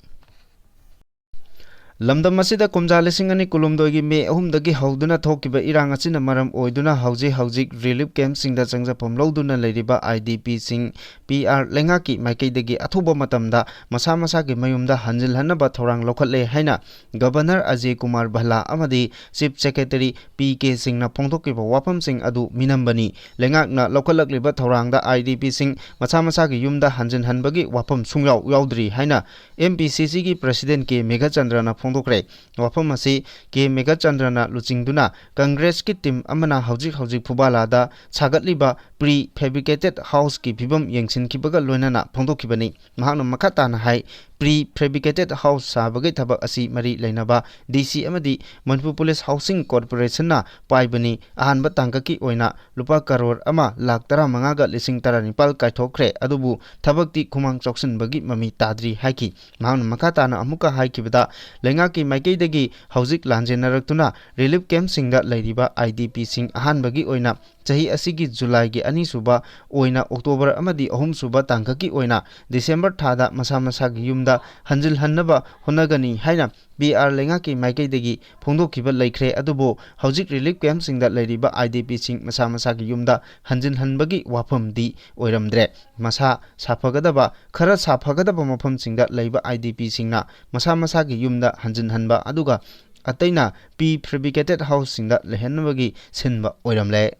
ꯂꯝꯗꯝ ꯑꯁꯤꯗ ꯀꯨꯝꯖꯥ ꯂꯤꯁꯤꯡ ꯑꯅꯤ ꯀꯨꯟꯍꯨꯝꯗꯣꯏꯒꯤ ꯃꯦ ꯑꯍꯨꯝꯗꯒꯤ ꯍꯧꯗꯨꯅ ꯊꯣꯛꯈꯤꯕ ꯏꯔꯥꯡ ꯑꯁꯤꯅ ꯃꯔꯝ ꯑꯣꯏꯗꯨꯅ ꯍꯧꯖꯤꯛ ꯍꯧꯖꯤꯛ ꯔꯤꯂꯤꯐ ꯀꯦꯝꯞꯁꯤꯡꯗ ꯆꯪꯖꯐꯝ ꯂꯧꯗꯨꯅ ꯂꯩꯔꯤꯕ ꯑꯥꯏ ꯗꯤ ꯄꯤꯁꯤꯡ, ꯄꯤ ꯑꯥꯔ ꯂꯩꯉꯥꯛꯀꯤ ꯃꯥꯏꯀꯩꯗꯒꯤ ꯑꯊꯨꯕ ꯃꯇꯝꯗ ꯃꯁꯥ ꯃꯁꯥꯒꯤ ꯃꯌꯨꯝꯗ ꯍꯟꯖꯤꯜꯍꯟꯅꯕ ꯊꯧꯔꯥꯡ ꯂꯧꯈꯠꯂꯦ ꯍꯥꯏꯅ ꯒꯕꯔꯅꯔ ꯑꯖꯦ ꯀꯨꯃꯥꯔ ꯚꯜꯂꯥ ꯑꯃꯗꯤ ꯆꯤꯐ ꯁꯦꯀ꯭ꯔꯦꯇꯔꯤ ꯄꯤ ꯀꯦ ꯁꯤꯡꯅ ꯐꯣꯡꯗꯣꯛꯈꯤꯕ ꯋꯥꯐꯝꯁꯤꯡ ꯑꯗꯨ ꯃꯤꯅꯝꯕꯅꯤ꯫ ꯂꯩꯉꯥꯛꯅ ꯂꯧꯈꯠꯂꯛꯂꯤꯕ ꯊꯧꯔꯥꯡꯗ ꯑꯥꯏ ꯗꯤ ꯄꯤꯁꯤꯡ ꯃꯁꯥ ꯃꯁꯥꯒꯤ ꯌꯨꯝꯗ ꯍꯟꯖꯤꯟꯍꯟꯕꯒꯤ ꯋꯥꯐꯝ ꯁꯨꯡꯌꯥꯎ ꯌꯥꯎꯗ꯭ꯔꯤ ꯍꯥꯏꯅ ꯑꯦꯝ ꯄꯤ ꯁꯤ ꯁꯤꯒꯤ ꯄ꯭ꯔꯁꯤꯗꯦꯟ ꯀꯦ ꯃꯦꯘꯆꯟꯗ꯭ꯔꯅ ꯐꯣꯡꯗꯣꯛꯈ꯭ꯔꯦ꯫ ꯋꯥꯐꯝ ꯑꯁꯤ ꯀꯦ ꯃꯦꯘꯆꯟꯗ꯭ꯔꯅ ꯂꯨꯆꯤꯡꯗꯨꯅ ꯀꯪꯒ꯭ꯔꯦꯁꯀꯤ ꯇꯤꯝ ꯑꯃꯅ ꯍꯧꯖꯤꯛ ꯍꯧꯖꯤꯛ ꯐꯨꯕꯥꯂꯥꯗ ꯁꯥꯒꯠꯂꯤꯕ ꯄ꯭ꯔꯤ ꯐꯦꯕ꯭ꯔꯤꯀꯦꯇꯦꯗ ꯍꯥꯎꯁꯀꯤ ꯐꯤꯕꯝ ꯌꯦꯡꯁꯤꯟꯈꯤꯕꯒ ꯂꯣꯏꯅꯅ ꯐꯣꯡꯗꯣꯛꯈꯤꯕꯅꯤ꯫ ꯃꯍꯥꯛꯅ ꯃꯈꯥ ꯇꯥꯅ ꯍꯥꯏ, ꯄ꯭ꯔꯤ ꯐꯦꯕ꯭ꯔꯤꯀꯦꯇꯦꯗ ꯍꯥꯎꯁ ꯁꯥꯕꯒꯤ ꯊꯕꯛ ꯑꯁꯤ ꯃꯔꯤ ꯂꯩꯅꯕ ꯗꯤ ꯁꯤ ꯑꯃꯗꯤ ꯃꯅꯤꯄꯨꯔ ꯄꯨꯂꯤꯁ ꯍꯥꯎꯁꯤꯡ ꯀꯣꯔꯄꯣꯔꯦꯁꯟꯅ ꯄꯥꯏꯕꯅꯤ꯫ ꯑꯍꯥꯟꯕ ꯇꯥꯡꯀꯛꯀꯤ ꯑꯣꯏꯅ ꯂꯨꯄꯥ ꯀꯔꯣꯔ ꯑꯃ ꯂꯥꯈ ꯇꯔꯥꯃꯉꯥꯒ ꯂꯤꯁꯤꯡ ꯇꯔꯥꯅꯤꯄꯥꯜ ꯀꯥꯏꯊꯣꯛꯈ꯭ꯔꯦ, ꯑꯗꯨꯕꯨ ꯊꯕꯛꯇꯤ ꯈꯨꯃꯥꯡ ꯆꯥꯎꯁꯤꯟꯕꯒꯤ ꯃꯃꯤ ꯇꯥꯗ꯭ꯔꯤ ꯍꯥꯏꯈꯤ꯫ ꯃꯍꯥꯛꯅ ꯃꯈꯥ ꯇꯥꯅ ꯑꯃꯨꯛꯀ ꯍꯥꯏꯈꯤꯕꯗ, ꯂꯩꯉꯥꯛꯀꯤ ꯃꯥꯏꯀꯩꯗꯒꯤ ꯍꯧꯖꯤꯛ ꯂꯥꯟꯖꯦꯟꯅꯔꯛꯇꯨꯅ ꯔꯤꯂꯤꯐ ꯀꯦꯝꯞꯁꯤꯡꯗ ꯂꯩꯔꯤꯕ ꯑꯥꯏ ꯗꯤ ꯄꯤꯁꯤꯡ ꯑꯍꯥꯟꯕꯒꯤ ꯑꯣꯏꯅ ꯆꯍꯤ ꯑꯁꯤꯒꯤ ꯖꯨꯂꯥꯏꯒꯤ ꯑꯅꯤꯁꯨꯕ ꯑꯣꯏꯅ ꯑꯣꯛꯇꯣꯕꯔ ꯑꯃꯗꯤ ꯑꯍꯨꯝꯁꯨꯕ ꯇꯥꯡꯀꯛꯀꯤ ꯑꯣꯏꯅ ꯗꯤꯁꯦꯝꯕꯔ ꯊꯥꯗ ꯃꯁꯥ ꯃꯁꯥꯒꯤ ꯌꯨꯝꯗ ꯍꯟꯖꯤꯜꯍꯟꯅꯕ ꯍꯣꯠꯅꯒꯅꯤ ꯍꯥꯏꯅ ꯄꯤ ꯑꯥꯔ ꯂꯩꯉꯥꯛꯀꯤ ꯃꯥꯏꯀꯩꯗꯒꯤ ꯐꯣꯡꯗꯣꯛꯈꯤꯕ ꯂꯩꯈ꯭ꯔꯦ꯫ ꯑꯗꯨꯕꯨ ꯍꯧꯖꯤꯛ ꯔꯤꯂꯤꯐ ꯀꯦꯝꯞꯁꯤꯡꯗ ꯂꯩꯔꯤꯕ ꯑꯥꯏ ꯗꯤ ꯄꯤꯁꯤꯡ ꯃꯁꯥ ꯃꯁꯥꯒꯤ ꯌꯨꯝꯗ ꯍꯟꯖꯤꯜꯍꯟꯕꯒꯤ ꯋꯥꯐꯝꯗꯤ ꯑꯣꯏꯔꯝꯗ꯭ꯔꯦ꯫ ꯃꯁꯥ ꯁꯥꯐꯒꯗꯕ, ꯈꯔ ꯁꯥꯐꯒꯗꯕ ꯃꯐꯝꯁꯤꯡꯗ ꯂꯩꯕ ꯑꯥꯏ ꯗꯤ ꯄꯤꯁꯤꯡꯅ ꯃꯁꯥ ꯃꯁꯥꯒꯤ ꯌꯨꯝꯗ ꯍꯟꯖꯤꯟꯍꯟꯕ, ꯑꯗꯨꯒ ꯑꯇꯩꯅ ꯄ꯭ꯔꯤ ꯐꯦꯕ꯭ꯔꯤꯀꯦꯇꯦꯗ ꯍꯥꯎꯁꯁꯤꯡꯗ ꯂꯩꯍꯟꯅꯕꯒꯤ ꯁꯤꯟꯕ ꯑꯣꯏꯔꯝꯂꯦ꯫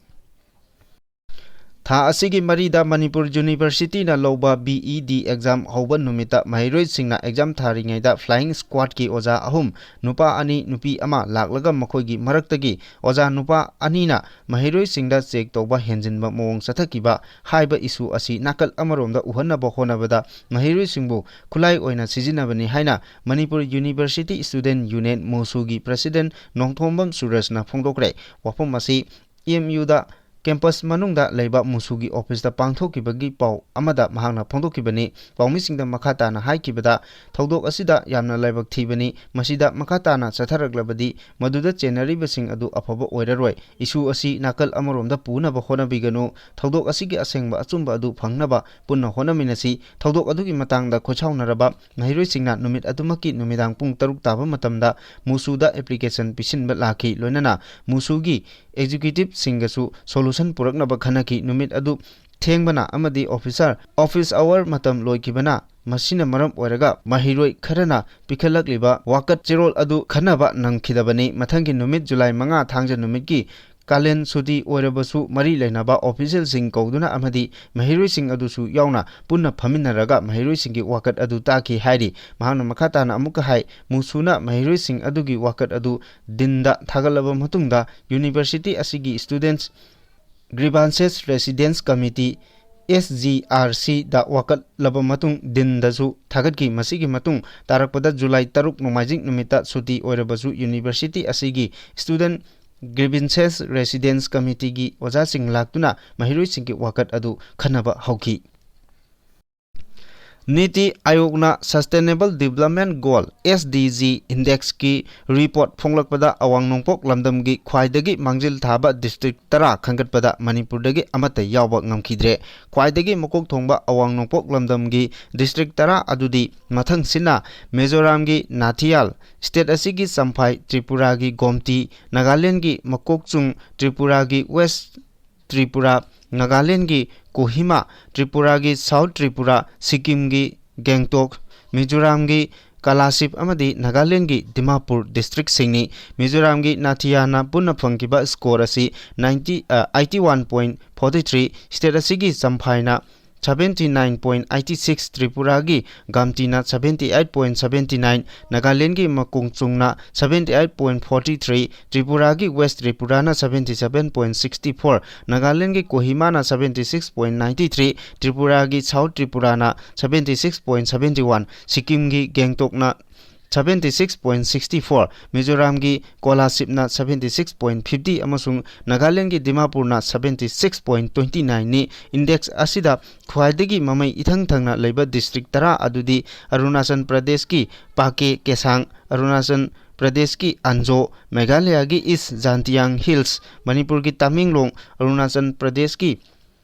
ꯊꯥ ꯑꯁꯤꯒꯤ ꯃꯔꯤꯗ ꯃꯅꯤꯄꯨꯔ ꯌꯨꯅꯤꯚꯔꯁꯤꯇꯤꯅ ꯂꯧꯕ ꯕꯤ ꯏ ꯗꯤ ꯑꯦꯛꯖꯥꯝ ꯍꯧꯕ ꯅꯨꯃꯤꯠꯇ ꯃꯍꯩꯔꯣꯏꯁꯤꯡꯅ ꯑꯦꯛꯖꯥꯝ ꯊꯥꯔꯤꯉꯩꯗ ꯐ꯭ꯂꯥꯏꯌꯤꯡ ꯁ꯭ꯀ꯭ꯋꯥꯗꯀꯤ ꯑꯣꯖꯥ ꯑꯍꯨꯝ, ꯅꯨꯄꯥ ꯑꯅꯤ, ꯅꯨꯄꯤ ꯑꯃ ꯂꯥꯛꯂꯒ ꯃꯈꯣꯏꯒꯤ ꯃꯔꯛꯇꯒꯤ ꯑꯣꯖꯥ ꯅꯨꯄꯥ ꯑꯅꯤꯅ ꯃꯍꯩꯔꯣꯏꯁꯤꯡꯗ ꯆꯦꯛ ꯇꯧꯕ ꯍꯦꯟꯖꯤꯟꯕ ꯃꯑꯣꯡ ꯆꯠꯊꯈꯤꯕ ꯍꯥꯏꯕ ꯏꯁꯨ ꯑꯁꯤ ꯅꯥꯀꯜ ꯑꯃꯔꯣꯝꯗ ꯎꯍꯟꯅꯕ ꯍꯣꯠꯅꯕꯗ ꯃꯍꯩꯔꯣꯏꯁꯤꯡꯕꯨ ꯈꯨꯠꯂꯥꯏ ꯑꯣꯏꯅ ꯁꯤꯖꯤꯟꯅꯕꯅꯤ ꯍꯥꯏꯅ ꯃꯅꯤꯄꯨꯔ ꯌꯨꯅꯤꯚꯔꯁꯤꯇꯤ ꯁ꯭ꯇꯨꯗꯦꯟꯠ ꯌꯨꯅꯤꯌꯟ, ꯃꯣꯁꯨꯒꯤ ꯄ꯭ꯔꯁꯤꯗꯦꯟꯠ ꯅꯣꯡꯊꯣꯝꯕꯝ ꯁꯨꯔꯖꯅ ꯐꯣꯡꯗꯣꯛꯈ꯭ꯔꯦ꯫ ꯋꯥꯐꯝ ꯑꯁꯤ ꯑꯦꯝ ꯌꯨꯗ ꯀꯦꯝꯄꯁ ꯃꯅꯨꯡꯗ ꯂꯩꯕ ꯃꯨꯁꯨꯒꯤ ꯑꯣꯐꯤꯁꯇ ꯄꯥꯡꯊꯣꯛꯈꯤꯕꯒꯤ ꯄꯥꯎ ꯑꯃꯗ ꯃꯍꯥꯛꯅ ꯐꯣꯡꯗꯣꯛꯈꯤꯕꯅꯤ꯫ ꯄꯥꯎꯃꯤꯁꯤꯡꯗ ꯃꯈꯥ ꯇꯥꯅ ꯍꯥꯏꯈꯤꯕꯗ, ꯊꯧꯗꯣꯛ ꯑꯁꯤꯗ ꯌꯥꯝꯅ ꯂꯥꯏꯕꯛ ꯊꯤꯕꯅꯤ, ꯃꯁꯤꯗ ꯃꯈꯥ ꯇꯥꯅ ꯆꯠꯊꯔꯛꯂꯕꯗꯤ ꯃꯗꯨꯗ ꯆꯦꯟꯅꯔꯤꯕꯁꯤꯡ ꯑꯗꯨ ꯑꯐꯕ ꯑꯣꯏꯔꯔꯣꯏ꯫ ꯏꯁꯨ ꯑꯁꯤ ꯅꯥꯀꯜ ꯑꯃꯔꯣꯝꯗ ꯄꯨꯅꯕ ꯍꯣꯠꯅꯕꯤꯒꯅꯨ꯫ ꯊꯧꯗꯣꯛ ꯑꯁꯤꯒꯤ ꯑꯁꯦꯡꯕ ꯑꯆꯨꯝꯕ ꯑꯗꯨ ꯐꯪꯅꯕ ꯄꯨꯟꯅ ꯍꯣꯠꯅꯃꯤꯟꯅꯁꯤ꯫ ꯊꯧꯗꯣꯛ ꯑꯗꯨꯒꯤ ꯃꯇꯥꯡꯗ ꯈꯨꯠꯁꯥꯎꯅꯔꯕ ꯃꯍꯩꯔꯣꯏꯁꯤꯡꯅ ꯅꯨꯃꯤꯠ ꯑꯗꯨꯃꯛꯀꯤ ꯅꯨꯃꯤꯗꯥꯡ ꯄꯨꯡ ꯇꯔꯨꯛ ꯇꯥꯕ ꯃꯇꯝꯗ ꯃꯨꯁꯨꯗ ꯑꯦꯄ꯭ꯂꯤꯀꯦꯁꯟ ꯄꯤꯁꯤꯟꯕ ꯂꯥꯛꯈꯤ꯫ ꯂꯣꯏꯅꯅ ꯃꯨꯁꯨꯒꯤ ꯑꯦꯛꯖꯤꯀ꯭ꯌꯨꯇꯤꯚꯁꯤꯡꯒꯁꯨ ꯁꯣꯂꯨꯁꯟ ꯄꯨꯔꯛꯅꯕ ꯈꯟꯅꯈꯤ꯫ ꯅꯨꯃꯤꯠ ꯑꯗꯨ ꯊꯦꯡꯕꯅ ꯑꯃꯗꯤ ꯑꯣꯐꯤꯁꯥꯔ, ꯑꯣꯐꯤꯁ ꯑꯋꯥꯔ ꯃꯇꯝ ꯂꯣꯏꯈꯤꯕꯅ, ꯃꯁꯤꯅ ꯃꯔꯝ ꯑꯣꯏꯔꯒ ꯃꯍꯩꯔꯣꯏ ꯈꯔꯅ ꯄꯤꯈꯠꯂꯛꯂꯤꯕ ꯋꯥꯀꯠ ꯆꯦꯔꯣꯜ ꯑꯗꯨ ꯈꯟꯅꯕ ꯅꯪꯈꯤꯗꯕꯅꯤ꯫ ꯃꯊꯪꯒꯤ ꯅꯨꯃꯤꯠ, ꯖꯨꯂꯥꯏ ꯃꯉꯥ, ꯊꯥꯡꯖ ꯅꯨꯃꯤꯠꯀꯤ ꯀꯥꯂꯦꯟ ꯁꯨꯇꯤ ꯑꯣꯏꯔꯕꯁꯨ, ꯃꯔꯤ ꯂꯩꯅꯕ ꯑꯣꯐꯤꯁꯤꯌꯦꯜꯁꯤꯡ ꯀꯧꯗꯨꯅ ꯑꯃꯗꯤ ꯃꯍꯩꯔꯣꯏꯁꯤꯡ ꯑꯗꯨꯁꯨ ꯌꯥꯎꯅ ꯄꯨꯟꯅ ꯐꯝꯃꯤꯟꯅꯔꯒ ꯃꯍꯩꯔꯣꯏꯁꯤꯡꯒꯤ ꯋꯥꯀꯠ ꯑꯗꯨ ꯇꯥꯈꯤ ꯍꯥꯏꯔꯤ꯫ ꯃꯍꯥꯛꯅ ꯃꯈꯥ ꯇꯥꯅ ꯑꯃꯨꯛꯀ ꯍꯥꯏ, ꯃꯨꯁꯨꯅ ꯃꯍꯩꯔꯣꯏꯁꯤꯡ ꯑꯗꯨꯒꯤ ꯋꯥꯀꯠ ꯑꯗꯨ ꯗꯤꯟꯗ ꯊꯥꯒꯠꯂꯕ ꯃꯇꯨꯡꯗ, ꯌꯨꯅꯤꯚꯔꯁꯤꯇꯤ ꯑꯁꯤꯒꯤ ꯁ꯭ꯇꯨꯗꯦꯟꯠꯁ ꯒ꯭ꯔꯤꯚꯥꯟꯁꯦꯁ ꯔꯦꯁꯤꯗꯦꯟꯁ ꯀꯃꯤꯇꯤ, ꯑꯦꯁ ꯖꯤ ꯑꯥꯔ ꯁꯤꯗ ꯋꯥꯀꯠꯂꯕ ꯃꯇꯨꯡ ꯗꯤꯟꯗꯁꯨ ꯊꯥꯒꯠꯈꯤ꯫ ꯃꯁꯤꯒꯤ ꯃꯇꯨꯡ ꯇꯥꯔꯛꯄꯗ, ꯖꯨꯂꯥꯏ ꯇꯔꯨꯛ ꯅꯣꯡꯃꯥꯏꯖꯤꯡ ꯅꯨꯃꯤꯠꯇ ꯁꯨꯇꯤ ꯑꯣꯏꯔꯕꯁꯨ, ꯌꯨꯅꯤꯚꯔꯁꯤꯇꯤ ꯑꯁꯤꯒꯤ ꯁ꯭ꯇꯨꯗꯦꯟꯠ ꯒ꯭ꯔꯤꯚꯥꯟꯁꯦꯁ ꯔꯦꯁꯤꯗꯦꯟꯁ ꯀꯃꯤꯇꯤꯒꯤ ꯑꯣꯖꯥꯁꯤꯡ ꯂꯥꯛꯇꯨꯅ ꯃꯍꯩꯔꯣꯏꯁꯤꯡꯒꯤ ꯋꯥꯀꯠ ꯑꯗꯨ ꯈꯟꯅꯕ ꯍꯧꯈꯤ꯫ ꯅꯤꯇꯤ ꯑꯥꯌꯣꯒꯅ sustainable development goal, S D G, ꯏꯟꯗꯦꯛꯁꯀꯤ ꯔꯤꯄꯣꯔꯠ ꯐꯣꯡꯂꯛꯄꯗ, ꯑꯋꯥꯡ ꯅꯣꯡꯄꯣꯛ ꯂꯝꯗꯝꯒꯤ ꯈ꯭ꯋꯥꯏꯗꯒꯤ ꯃꯥꯡꯖꯤꯜ ꯊꯥꯕ ꯗꯤꯁꯇ꯭ꯔꯤꯛ ꯇꯔꯥ ꯈꯟꯒꯠꯄꯗ ꯃꯅꯤꯄꯨꯔꯗꯒꯤ ꯑꯃꯠꯇ ꯌꯥꯎꯕ ꯉꯝꯈꯤꯗ꯭ꯔꯦ꯫ ꯈ꯭ꯋꯥꯏꯗꯒꯤ ꯃꯀꯣꯛ ꯊꯣꯡꯕ ꯑꯋꯥꯡ ꯅꯣꯡꯄꯣꯛ ꯂꯝꯗꯝꯒꯤ ꯗꯤꯁꯇ꯭ꯔꯤꯛ ꯇꯔꯥ ꯑꯗꯨꯗꯤ ꯃꯊꯪꯁꯤꯅ ꯃꯤꯖꯣꯔꯥꯝꯒꯤ ꯅꯥꯊꯤꯌꯥꯜ, ꯁ꯭ꯇꯦꯠ ꯑꯁꯤꯒꯤ ꯆꯝꯐꯥꯏ, ꯇ꯭ꯔꯤꯄꯨꯔꯥꯒꯤ ꯒꯣꯝꯇꯤ, ꯅꯥꯒꯥꯂꯦꯟꯗꯒꯤ ꯃꯀꯣꯛꯆꯨꯡ, ꯇ꯭ꯔꯤꯄꯨꯔꯥꯒꯤ ꯋꯦꯁ ꯇ꯭ꯔꯤꯄꯨꯔꯥ, ꯅꯥꯒꯥꯂꯦꯟꯗꯒꯤ ꯀꯣꯍꯤꯃꯥ, ꯇ꯭ꯔꯤꯄꯨꯔꯥꯒꯤ ꯁꯥꯎꯊ ꯇ꯭ꯔꯤꯄꯨꯔꯥ, ꯁꯤꯛꯀꯤꯝꯒꯤ ꯒꯦꯡꯇꯣꯛ, ꯃꯤꯖꯣꯔꯥꯝꯒꯤ ꯀꯂꯥꯁꯤꯞ ꯑꯃꯗꯤ ꯅꯥꯒꯥꯂꯦꯟꯗꯒꯤ ꯗꯤꯃꯥꯄꯨꯔ ꯗꯤꯁꯇ꯭ꯔꯤꯛꯁꯤꯡꯅꯤ꯫ ꯃꯤꯖꯣꯔꯥꯝꯒꯤ ꯅꯥꯊꯤꯌꯥꯅ ꯄꯨꯟꯅ ꯐꯪꯈꯤꯕ ꯁ꯭ꯀꯣꯔ ꯑꯁꯤ ninety, uh, eighty one point forty three, state ꯑꯁꯤꯒꯤ ꯆꯝꯐꯥꯏꯅ seventy nine point eighty six, ꯇ꯭ꯔꯤꯄꯨꯔꯥꯒꯤ ꯒꯥꯝꯇꯤꯅ seventy eight point seventy nine, ꯅꯥꯒꯥꯂꯦꯟꯗꯒꯤ ꯃꯀꯣꯡꯆꯨꯡꯅ seventy eight point forty three, ꯇ꯭ꯔꯤꯄꯨꯔꯥꯒꯤ ꯋꯦꯁ ꯇ꯭ꯔꯤꯄꯨꯔꯥꯅ seventy seven point sixty four, ꯅꯥꯒꯥꯂꯦꯟꯗꯒꯤ ꯀꯣꯍꯤꯃꯥꯅ seventy six point ninety three, ꯇ꯭ꯔꯤꯄꯨꯔꯥꯒꯤ ꯁꯥꯎꯊ ꯇ꯭ꯔꯤꯄꯨꯔꯥꯅ seventy six point seventy one, ꯁꯤꯛꯀꯤꯝꯒꯤ ꯒꯦꯡꯇꯣꯛꯅ seventy six point sixty four, ꯃꯤꯖꯣꯔꯥꯝꯒꯤ ꯀꯣꯂꯥꯁꯤꯞꯅ seventy six point fifty ꯑꯃꯁꯨꯡ ꯅꯥꯒꯥꯂꯦꯟꯗꯒꯤ ꯗꯤꯃꯥꯄꯨꯔꯅ seventy six point twenty nine ꯅꯤ꯫ Index ꯑꯁꯤꯗ ꯈ꯭ꯋꯥꯏꯗꯒꯤ ꯃꯃꯩ ꯏꯊꯪ ꯊꯪꯅ ꯂꯩꯕ district ꯇꯔꯥ ꯑꯗꯨꯗꯤ ꯑꯔꯨꯅꯥꯆꯜ ꯄ꯭ꯔꯗꯦꯁꯀꯤ ꯄꯥꯀꯦ ꯀꯦꯁꯥꯡ, ꯑꯔꯨꯅꯥꯆꯜ ꯄ꯭ꯔꯗꯦꯁꯀꯤ ꯑꯟꯖꯣ, ꯃꯦꯘꯥꯂꯌꯥꯒꯤ East Zhantiang Hills, ꯃꯅꯤꯄꯨꯔꯒꯤ ꯇꯃꯦꯡꯂꯣꯡ, ꯑꯔꯨꯅꯥꯆꯜ ꯄ꯭ꯔꯗꯦꯁꯀꯤ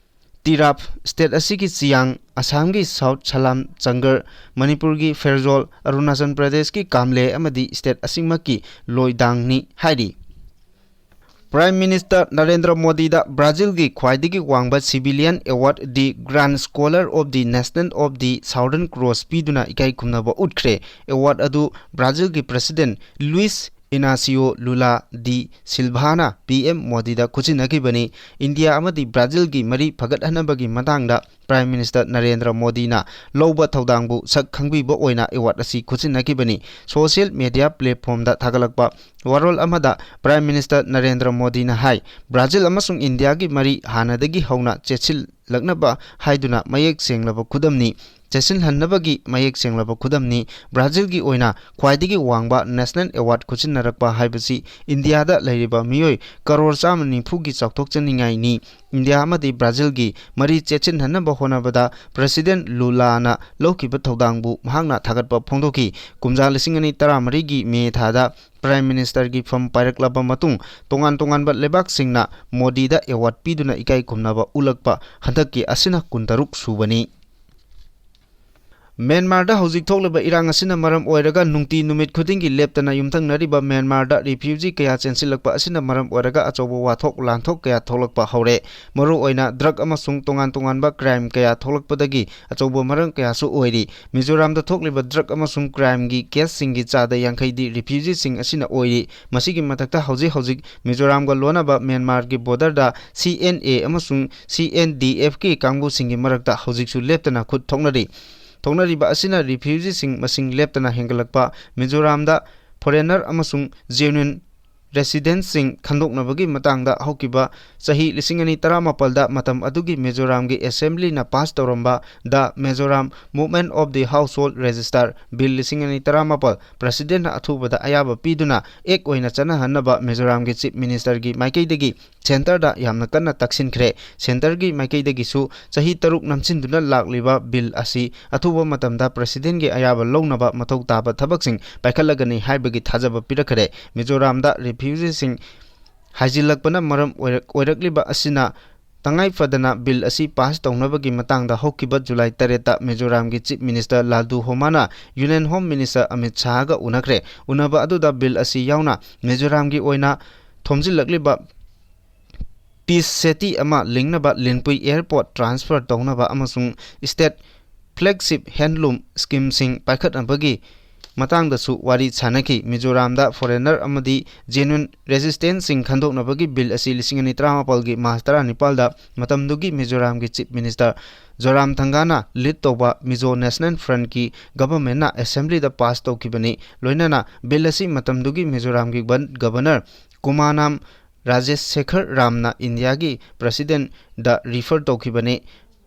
ꯇꯤꯔꯥꯞ, state ꯑꯁꯤꯒꯤ ꯆꯤꯌꯥꯡ, ꯑꯁꯥꯝꯒꯤ South Salam Changar, ꯃꯅꯤꯄꯨꯔꯒꯤ ꯐꯦꯔꯖꯣꯜ, ꯑꯔꯨꯅꯥꯆꯜ ꯄ꯭ꯔꯗꯦꯁꯀꯤ ꯀꯥꯝꯂꯦ ꯑꯃꯗꯤ state ꯑꯁꯤꯃꯛꯀꯤ ꯂꯣꯏꯗꯥꯡꯅꯤ ꯍꯥꯏꯔꯤ꯫ Prime Minister ꯅꯔꯦꯟꯗ꯭ꯔ ꯃꯣꯗꯤꯗ ꯕ꯭ꯔꯥꯖꯤꯜꯒꯤ ꯈ꯭ꯋꯥꯏꯗꯒꯤ ꯋꯥꯡꯕ civilian award, the Grand Scholar of the Nation of the Southern Cross ꯄꯤꯗꯨꯅ ꯏꯀꯥꯏ ꯈꯨꯝꯅꯕ ꯎꯠꯈ꯭ꯔꯦ꯫ Award ꯑꯗꯨ ꯕ꯭ꯔꯥꯖꯤꯜꯒꯤ President Luis Inacio Lula da Silvana PM ꯃꯣꯗꯤꯗ ꯈꯨꯠꯁꯤꯟꯅꯈꯤꯕꯅꯤ꯫ ꯏꯟꯗꯤꯌꯥ ꯑꯃꯗꯤ ꯕ꯭ꯔꯥꯖꯤꯜꯒꯤ ꯃꯔꯤ ꯐꯒꯠꯍꯟꯅꯕꯒꯤ ꯃꯇꯥꯡꯗ Prime Minister ꯅꯔꯦꯟꯗ꯭ꯔ ꯃꯣꯗꯤꯅ ꯂꯧꯕ ꯊꯧꯗꯥꯡꯕꯨ ꯁꯛ ꯈꯪꯕꯤꯕ ꯑꯣꯏꯅ award ꯑꯁꯤ ꯈꯨꯠꯁꯤꯟꯅꯈꯤꯕꯅꯤ꯫ Social media platformꯗ ꯊꯥꯒꯠꯂꯛꯄ ꯋꯥꯔꯣꯜ ꯑꯃꯗ Prime Minister ꯅꯔꯦꯟꯗ꯭ꯔ ꯃꯣꯗꯤꯅ ꯍꯥꯏ, ꯕ꯭ꯔꯥꯖꯤꯜ ꯑꯃꯁꯨꯡ ꯏꯟꯗꯤꯌꯥꯒꯤ ꯃꯔꯤ ꯍꯥꯟꯅꯗꯒꯤ ꯍꯧꯅ ꯆꯦꯠꯁꯤꯜꯂꯛꯅꯕ ꯍꯥꯏꯗꯨꯅ ꯃꯌꯦꯛ ꯁꯦꯡꯂꯕ ꯈꯨꯗꯝꯅꯤ꯫ ꯆꯦꯠꯁꯤꯜꯍꯟꯅꯕꯒꯤ ꯃꯌꯦꯛ ꯁꯦꯡꯂꯕ ꯈꯨꯗꯝꯅꯤ꯫ ꯕ꯭ꯔꯥꯖꯤꯜꯒꯤ ꯑꯣꯏꯅ ꯈ꯭ꯋꯥꯏꯗꯒꯤ ꯋꯥꯡꯕ national award ꯈꯨꯠꯁꯤꯟꯅꯔꯛꯄ ꯍꯥꯏꯕꯁꯤ ꯏꯟꯗꯤꯌꯥꯗ ꯂꯩꯔꯤꯕ ꯃꯤꯑꯣꯏ ꯀꯔꯣꯔ ꯆꯥꯝꯃ ꯅꯤꯐꯨꯒꯤ ꯆꯥꯎꯊꯣꯛꯆꯅꯤꯡꯉꯥꯏꯅꯤ꯫ ꯏꯟꯗꯤꯌꯥ ꯑꯃꯗꯤ ꯕ꯭ꯔꯥꯖꯤꯜꯒꯤ ꯃꯔꯤ ꯆꯦꯠꯁꯤꯟꯍꯟꯅꯕ ꯍꯣꯠꯅꯕꯗ President ꯂꯨꯂꯥꯅ ꯂꯧꯈꯤꯕ ꯊꯧꯗꯥꯡꯕꯨ ꯃꯍꯥꯛꯅ ꯊꯥꯒꯠꯄ ꯐꯣꯡꯗꯣꯛꯈꯤ꯫ ꯀꯨꯝꯖꯥ ꯂꯤꯁꯤꯡ ꯑꯅꯤ ꯇꯔꯥꯃꯔꯤꯒꯤ ꯃꯦ ꯊꯥꯗ Prime Ministerꯒꯤ ꯐꯝ ꯄꯥꯏꯔꯛꯂꯕ ꯃꯇꯨꯡ ꯇꯣꯉꯥꯟ ꯇꯣꯉꯥꯟꯕ ꯂꯩꯕꯥꯛꯁꯤꯡꯅ ꯃꯣꯗꯤꯗ award ꯄꯤꯗꯨꯅ ꯏꯀꯥꯏ ꯈꯨꯝꯅꯕ ꯎꯠꯂꯛꯄ ꯍꯟꯗꯛꯀꯤ ꯑꯁꯤꯅ ꯀꯨꯟꯇꯔꯨꯛ ꯁꯨꯕꯅꯤ꯫ ꯃ꯭ꯌꯥꯟꯃꯥꯔꯗ ꯍꯧꯖꯤꯛ ꯊꯣꯛꯂꯤꯕ ꯏꯔꯥꯡ ꯑꯁꯤꯅ ꯃꯔꯝ ꯑꯣꯏꯔꯒ ꯅꯨꯡꯇꯤ ꯅꯨꯃꯤꯠ ꯈꯨꯗꯤꯡꯒꯤ ꯂꯦꯞꯇꯅ ꯌꯨꯝꯊꯪꯅꯔꯤꯕ ꯃ꯭ꯌꯥꯟꯃꯥꯔꯗ refugee ꯀꯌꯥ ꯆꯦꯟꯁꯤꯜꯂꯛꯄ ꯑꯁꯤꯅ ꯃꯔꯝ ꯑꯣꯏꯔꯒ ꯑꯆꯧꯕ ꯋꯥꯊꯣꯛ ꯂꯥꯟꯊꯣꯛ ꯀꯌꯥ ꯊꯣꯛꯂꯛꯄ ꯍꯧꯔꯦ꯫ ꯃꯔꯨꯑꯣꯏꯅ drug ꯑꯃꯁꯨꯡ ꯇꯣꯉꯥꯟ ꯇꯣꯉꯥꯟꯕ crime ꯀꯌꯥ ꯊꯣꯛꯂꯛꯄꯗꯒꯤ ꯑꯆꯧꯕ ꯃꯔꯝ ꯀꯌꯥꯁꯨ ꯑꯣꯏꯔꯤ꯫ ꯃꯤꯖꯣꯔꯥꯝꯗ ꯊꯣꯛꯂꯤꯕ drug ꯑꯃꯁꯨꯡ crimeꯒꯤ caseꯁꯤꯡꯒꯤ ꯆꯥꯗ ꯌꯥꯡꯈꯩꯗꯤ refugeeꯁꯤꯡ ꯑꯁꯤꯅ ꯑꯣꯏꯔꯤ꯫ ꯃꯁꯤꯒꯤ ꯃꯊꯛꯇ ꯍꯧꯖꯤꯛ ꯍꯧꯖꯤꯛ ꯃꯤꯖꯣꯔꯥꯝꯒ ꯂꯣꯟꯅꯕ ꯃ꯭ꯌꯥꯟꯃꯥꯔꯒꯤ borderꯗ C N A ꯑꯃꯁꯨꯡ C N D Fꯀꯤ ꯀꯥꯡꯕꯨꯁꯤꯡꯒꯤ ꯃꯔꯛꯇ ꯍꯧꯖꯤꯛꯁꯨ ꯂꯦꯞꯇꯅ ꯈꯨꯠ ꯊꯣꯛꯅꯔꯤ꯫ ꯊꯣꯛꯅꯔꯤꯕ ꯑꯁꯤꯅ refugeeꯁꯤꯡ ꯃꯁꯤꯡ ꯂꯦꯞꯇꯅ ꯍꯦꯟꯒꯠꯂꯛꯄ, ꯃꯤꯖꯣꯔꯥꯝꯗ foreigner ꯑꯃꯁꯨꯡ genuine residents ꯁꯤꯡ ꯈꯟꯗꯣꯛꯅꯕꯒꯤ ꯃꯇꯥꯡꯗ ꯍꯧꯈꯤꯕ ꯆꯍꯤ ꯂꯤꯁꯤꯡ ꯑꯅꯤ ꯇꯔꯥꯃꯥꯄꯜꯗ ꯃꯇꯝ ꯑꯗꯨꯒꯤ ꯃꯤꯖꯣꯔꯥꯝꯒꯤ assembly ꯅ pass ꯇꯧꯔꯝꯕ The Mizoram Movement of the Household Register Bill ꯂꯤꯁꯤꯡ ꯑꯅꯤ ꯇꯔꯥꯃꯥꯄꯜ president ꯅ ꯑꯊꯨꯕꯗ ꯑꯌꯥꯕ ꯄꯤꯗꯨꯅ act ꯑꯣꯏꯅ ꯆꯠꯅꯍꯟꯅꯕ ꯃꯤꯖꯣꯔꯥꯝꯒꯤ chief minister ꯒꯤ ꯃꯥꯏꯀꯩꯗꯒꯤ centre ꯗ ꯌꯥꯝꯅ ꯀꯟꯅ ꯇꯛꯁꯤꯟꯈ꯭ꯔꯦ꯫ Centre ꯒꯤ ꯃꯥꯏꯀꯩꯗꯒꯤꯁꯨ ꯆꯍꯤ ꯇꯔꯨꯛ ꯅꯝꯁꯤꯟꯗꯨꯅ ꯂꯥꯛꯂꯤꯕ bill ꯑꯁꯤ ꯑꯊꯨꯕ ꯃꯇꯝꯗ president ꯒꯤ ꯑꯌꯥꯕ ꯂꯧꯅꯕ ꯃꯊꯧ ꯇꯥꯕ ꯊꯕꯛꯁꯤꯡ ꯄꯥꯏꯈꯠꯂꯒꯅꯤ ꯍꯥꯏꯕꯒꯤ ꯊꯥꯖꯕ ꯄꯤꯔꯛꯈ꯭ꯔꯦ꯫ ꯃꯤꯖꯣꯔꯥꯝꯗ refugee ꯁꯤꯡ ꯍꯥꯏꯖꯤꯜꯂꯛꯄꯅ ꯃꯔꯝ ꯑꯣꯏꯔꯛ-, ꯑꯣꯏꯔꯛꯂꯤꯕ ꯑꯁꯤꯅ ꯇꯉꯥꯏ ꯐꯗꯅ bill ꯑꯁꯤ pass ꯇꯧꯅꯕꯒꯤ ꯃꯇꯥꯡꯗ ꯍꯧꯈꯤꯕ ꯖꯨꯂꯥꯏ ꯇꯔꯦꯠꯇ ꯃꯤꯖꯣꯔꯥꯝꯒꯤ chief minister ꯂꯥꯜꯗꯨ ꯍꯣꯃꯥꯅ union home minister Amit ꯁꯥꯍꯒ ꯎꯅꯈ꯭ꯔꯦ꯫ ꯎꯅꯕ ꯑꯗꯨꯗ bill ꯑꯁꯤ ꯌꯥꯎꯅ ꯃꯤꯖꯣꯔꯥꯝꯒꯤ ꯑꯣꯏꯅ ꯊꯣꯝꯖꯤꯜꯂꯛꯂꯤꯕ peace city ꯑꯃ ꯂꯤꯡꯅꯕ ꯂꯤꯟꯄꯨꯏ airport transfer ꯇꯧꯅꯕ ꯑꯃꯁꯨꯡ state flagship handloom scheme ꯁꯤꯡ ꯄꯥꯏꯈꯠꯅꯕꯒꯤ ꯃꯇꯥꯡꯗꯁꯨ ꯋꯥꯔꯤ ꯁꯥꯅꯈꯤ꯫ ꯃꯤꯖꯣꯔꯥꯝꯗ foreigner ꯑꯃꯗꯤ genuine resident ꯁꯤꯡ ꯈꯟꯗꯣꯛꯅꯕꯒꯤ bill ꯑꯁꯤ ꯂꯤꯁꯤꯡ ꯑꯅꯤ ꯇꯔꯥꯃꯥꯄꯜꯒꯤ ꯃꯥꯔꯆ ꯇꯔꯥꯅꯤꯄꯥꯜꯗ ꯃꯇꯝꯗꯨꯒꯤ ꯃꯤꯖꯣꯔꯥꯝꯒꯤ chief minister ꯖꯣꯔꯥꯝꯊꯪꯒꯥꯅ lead ꯇꯧꯕ Mizo National Front ꯀꯤ government ꯅ assembly ꯗ pass ꯇꯧꯈꯤꯕꯅꯤ꯫ ꯂꯣꯏꯅꯅ bill ꯑꯁꯤ ꯃꯇꯝꯗꯨꯒꯤ ꯃꯤꯖꯣꯔꯥꯝꯒꯤ ꯒꯕꯟ-, governor ꯀꯨꯃꯥꯅꯥꯝ ꯔꯥꯖꯦꯁ ꯁꯦꯈꯔ ꯔꯥꯝꯅ ꯏꯟꯗꯤꯌꯥꯒꯤ president ꯗ refer ꯇꯧꯈꯤꯕꯅꯤ꯫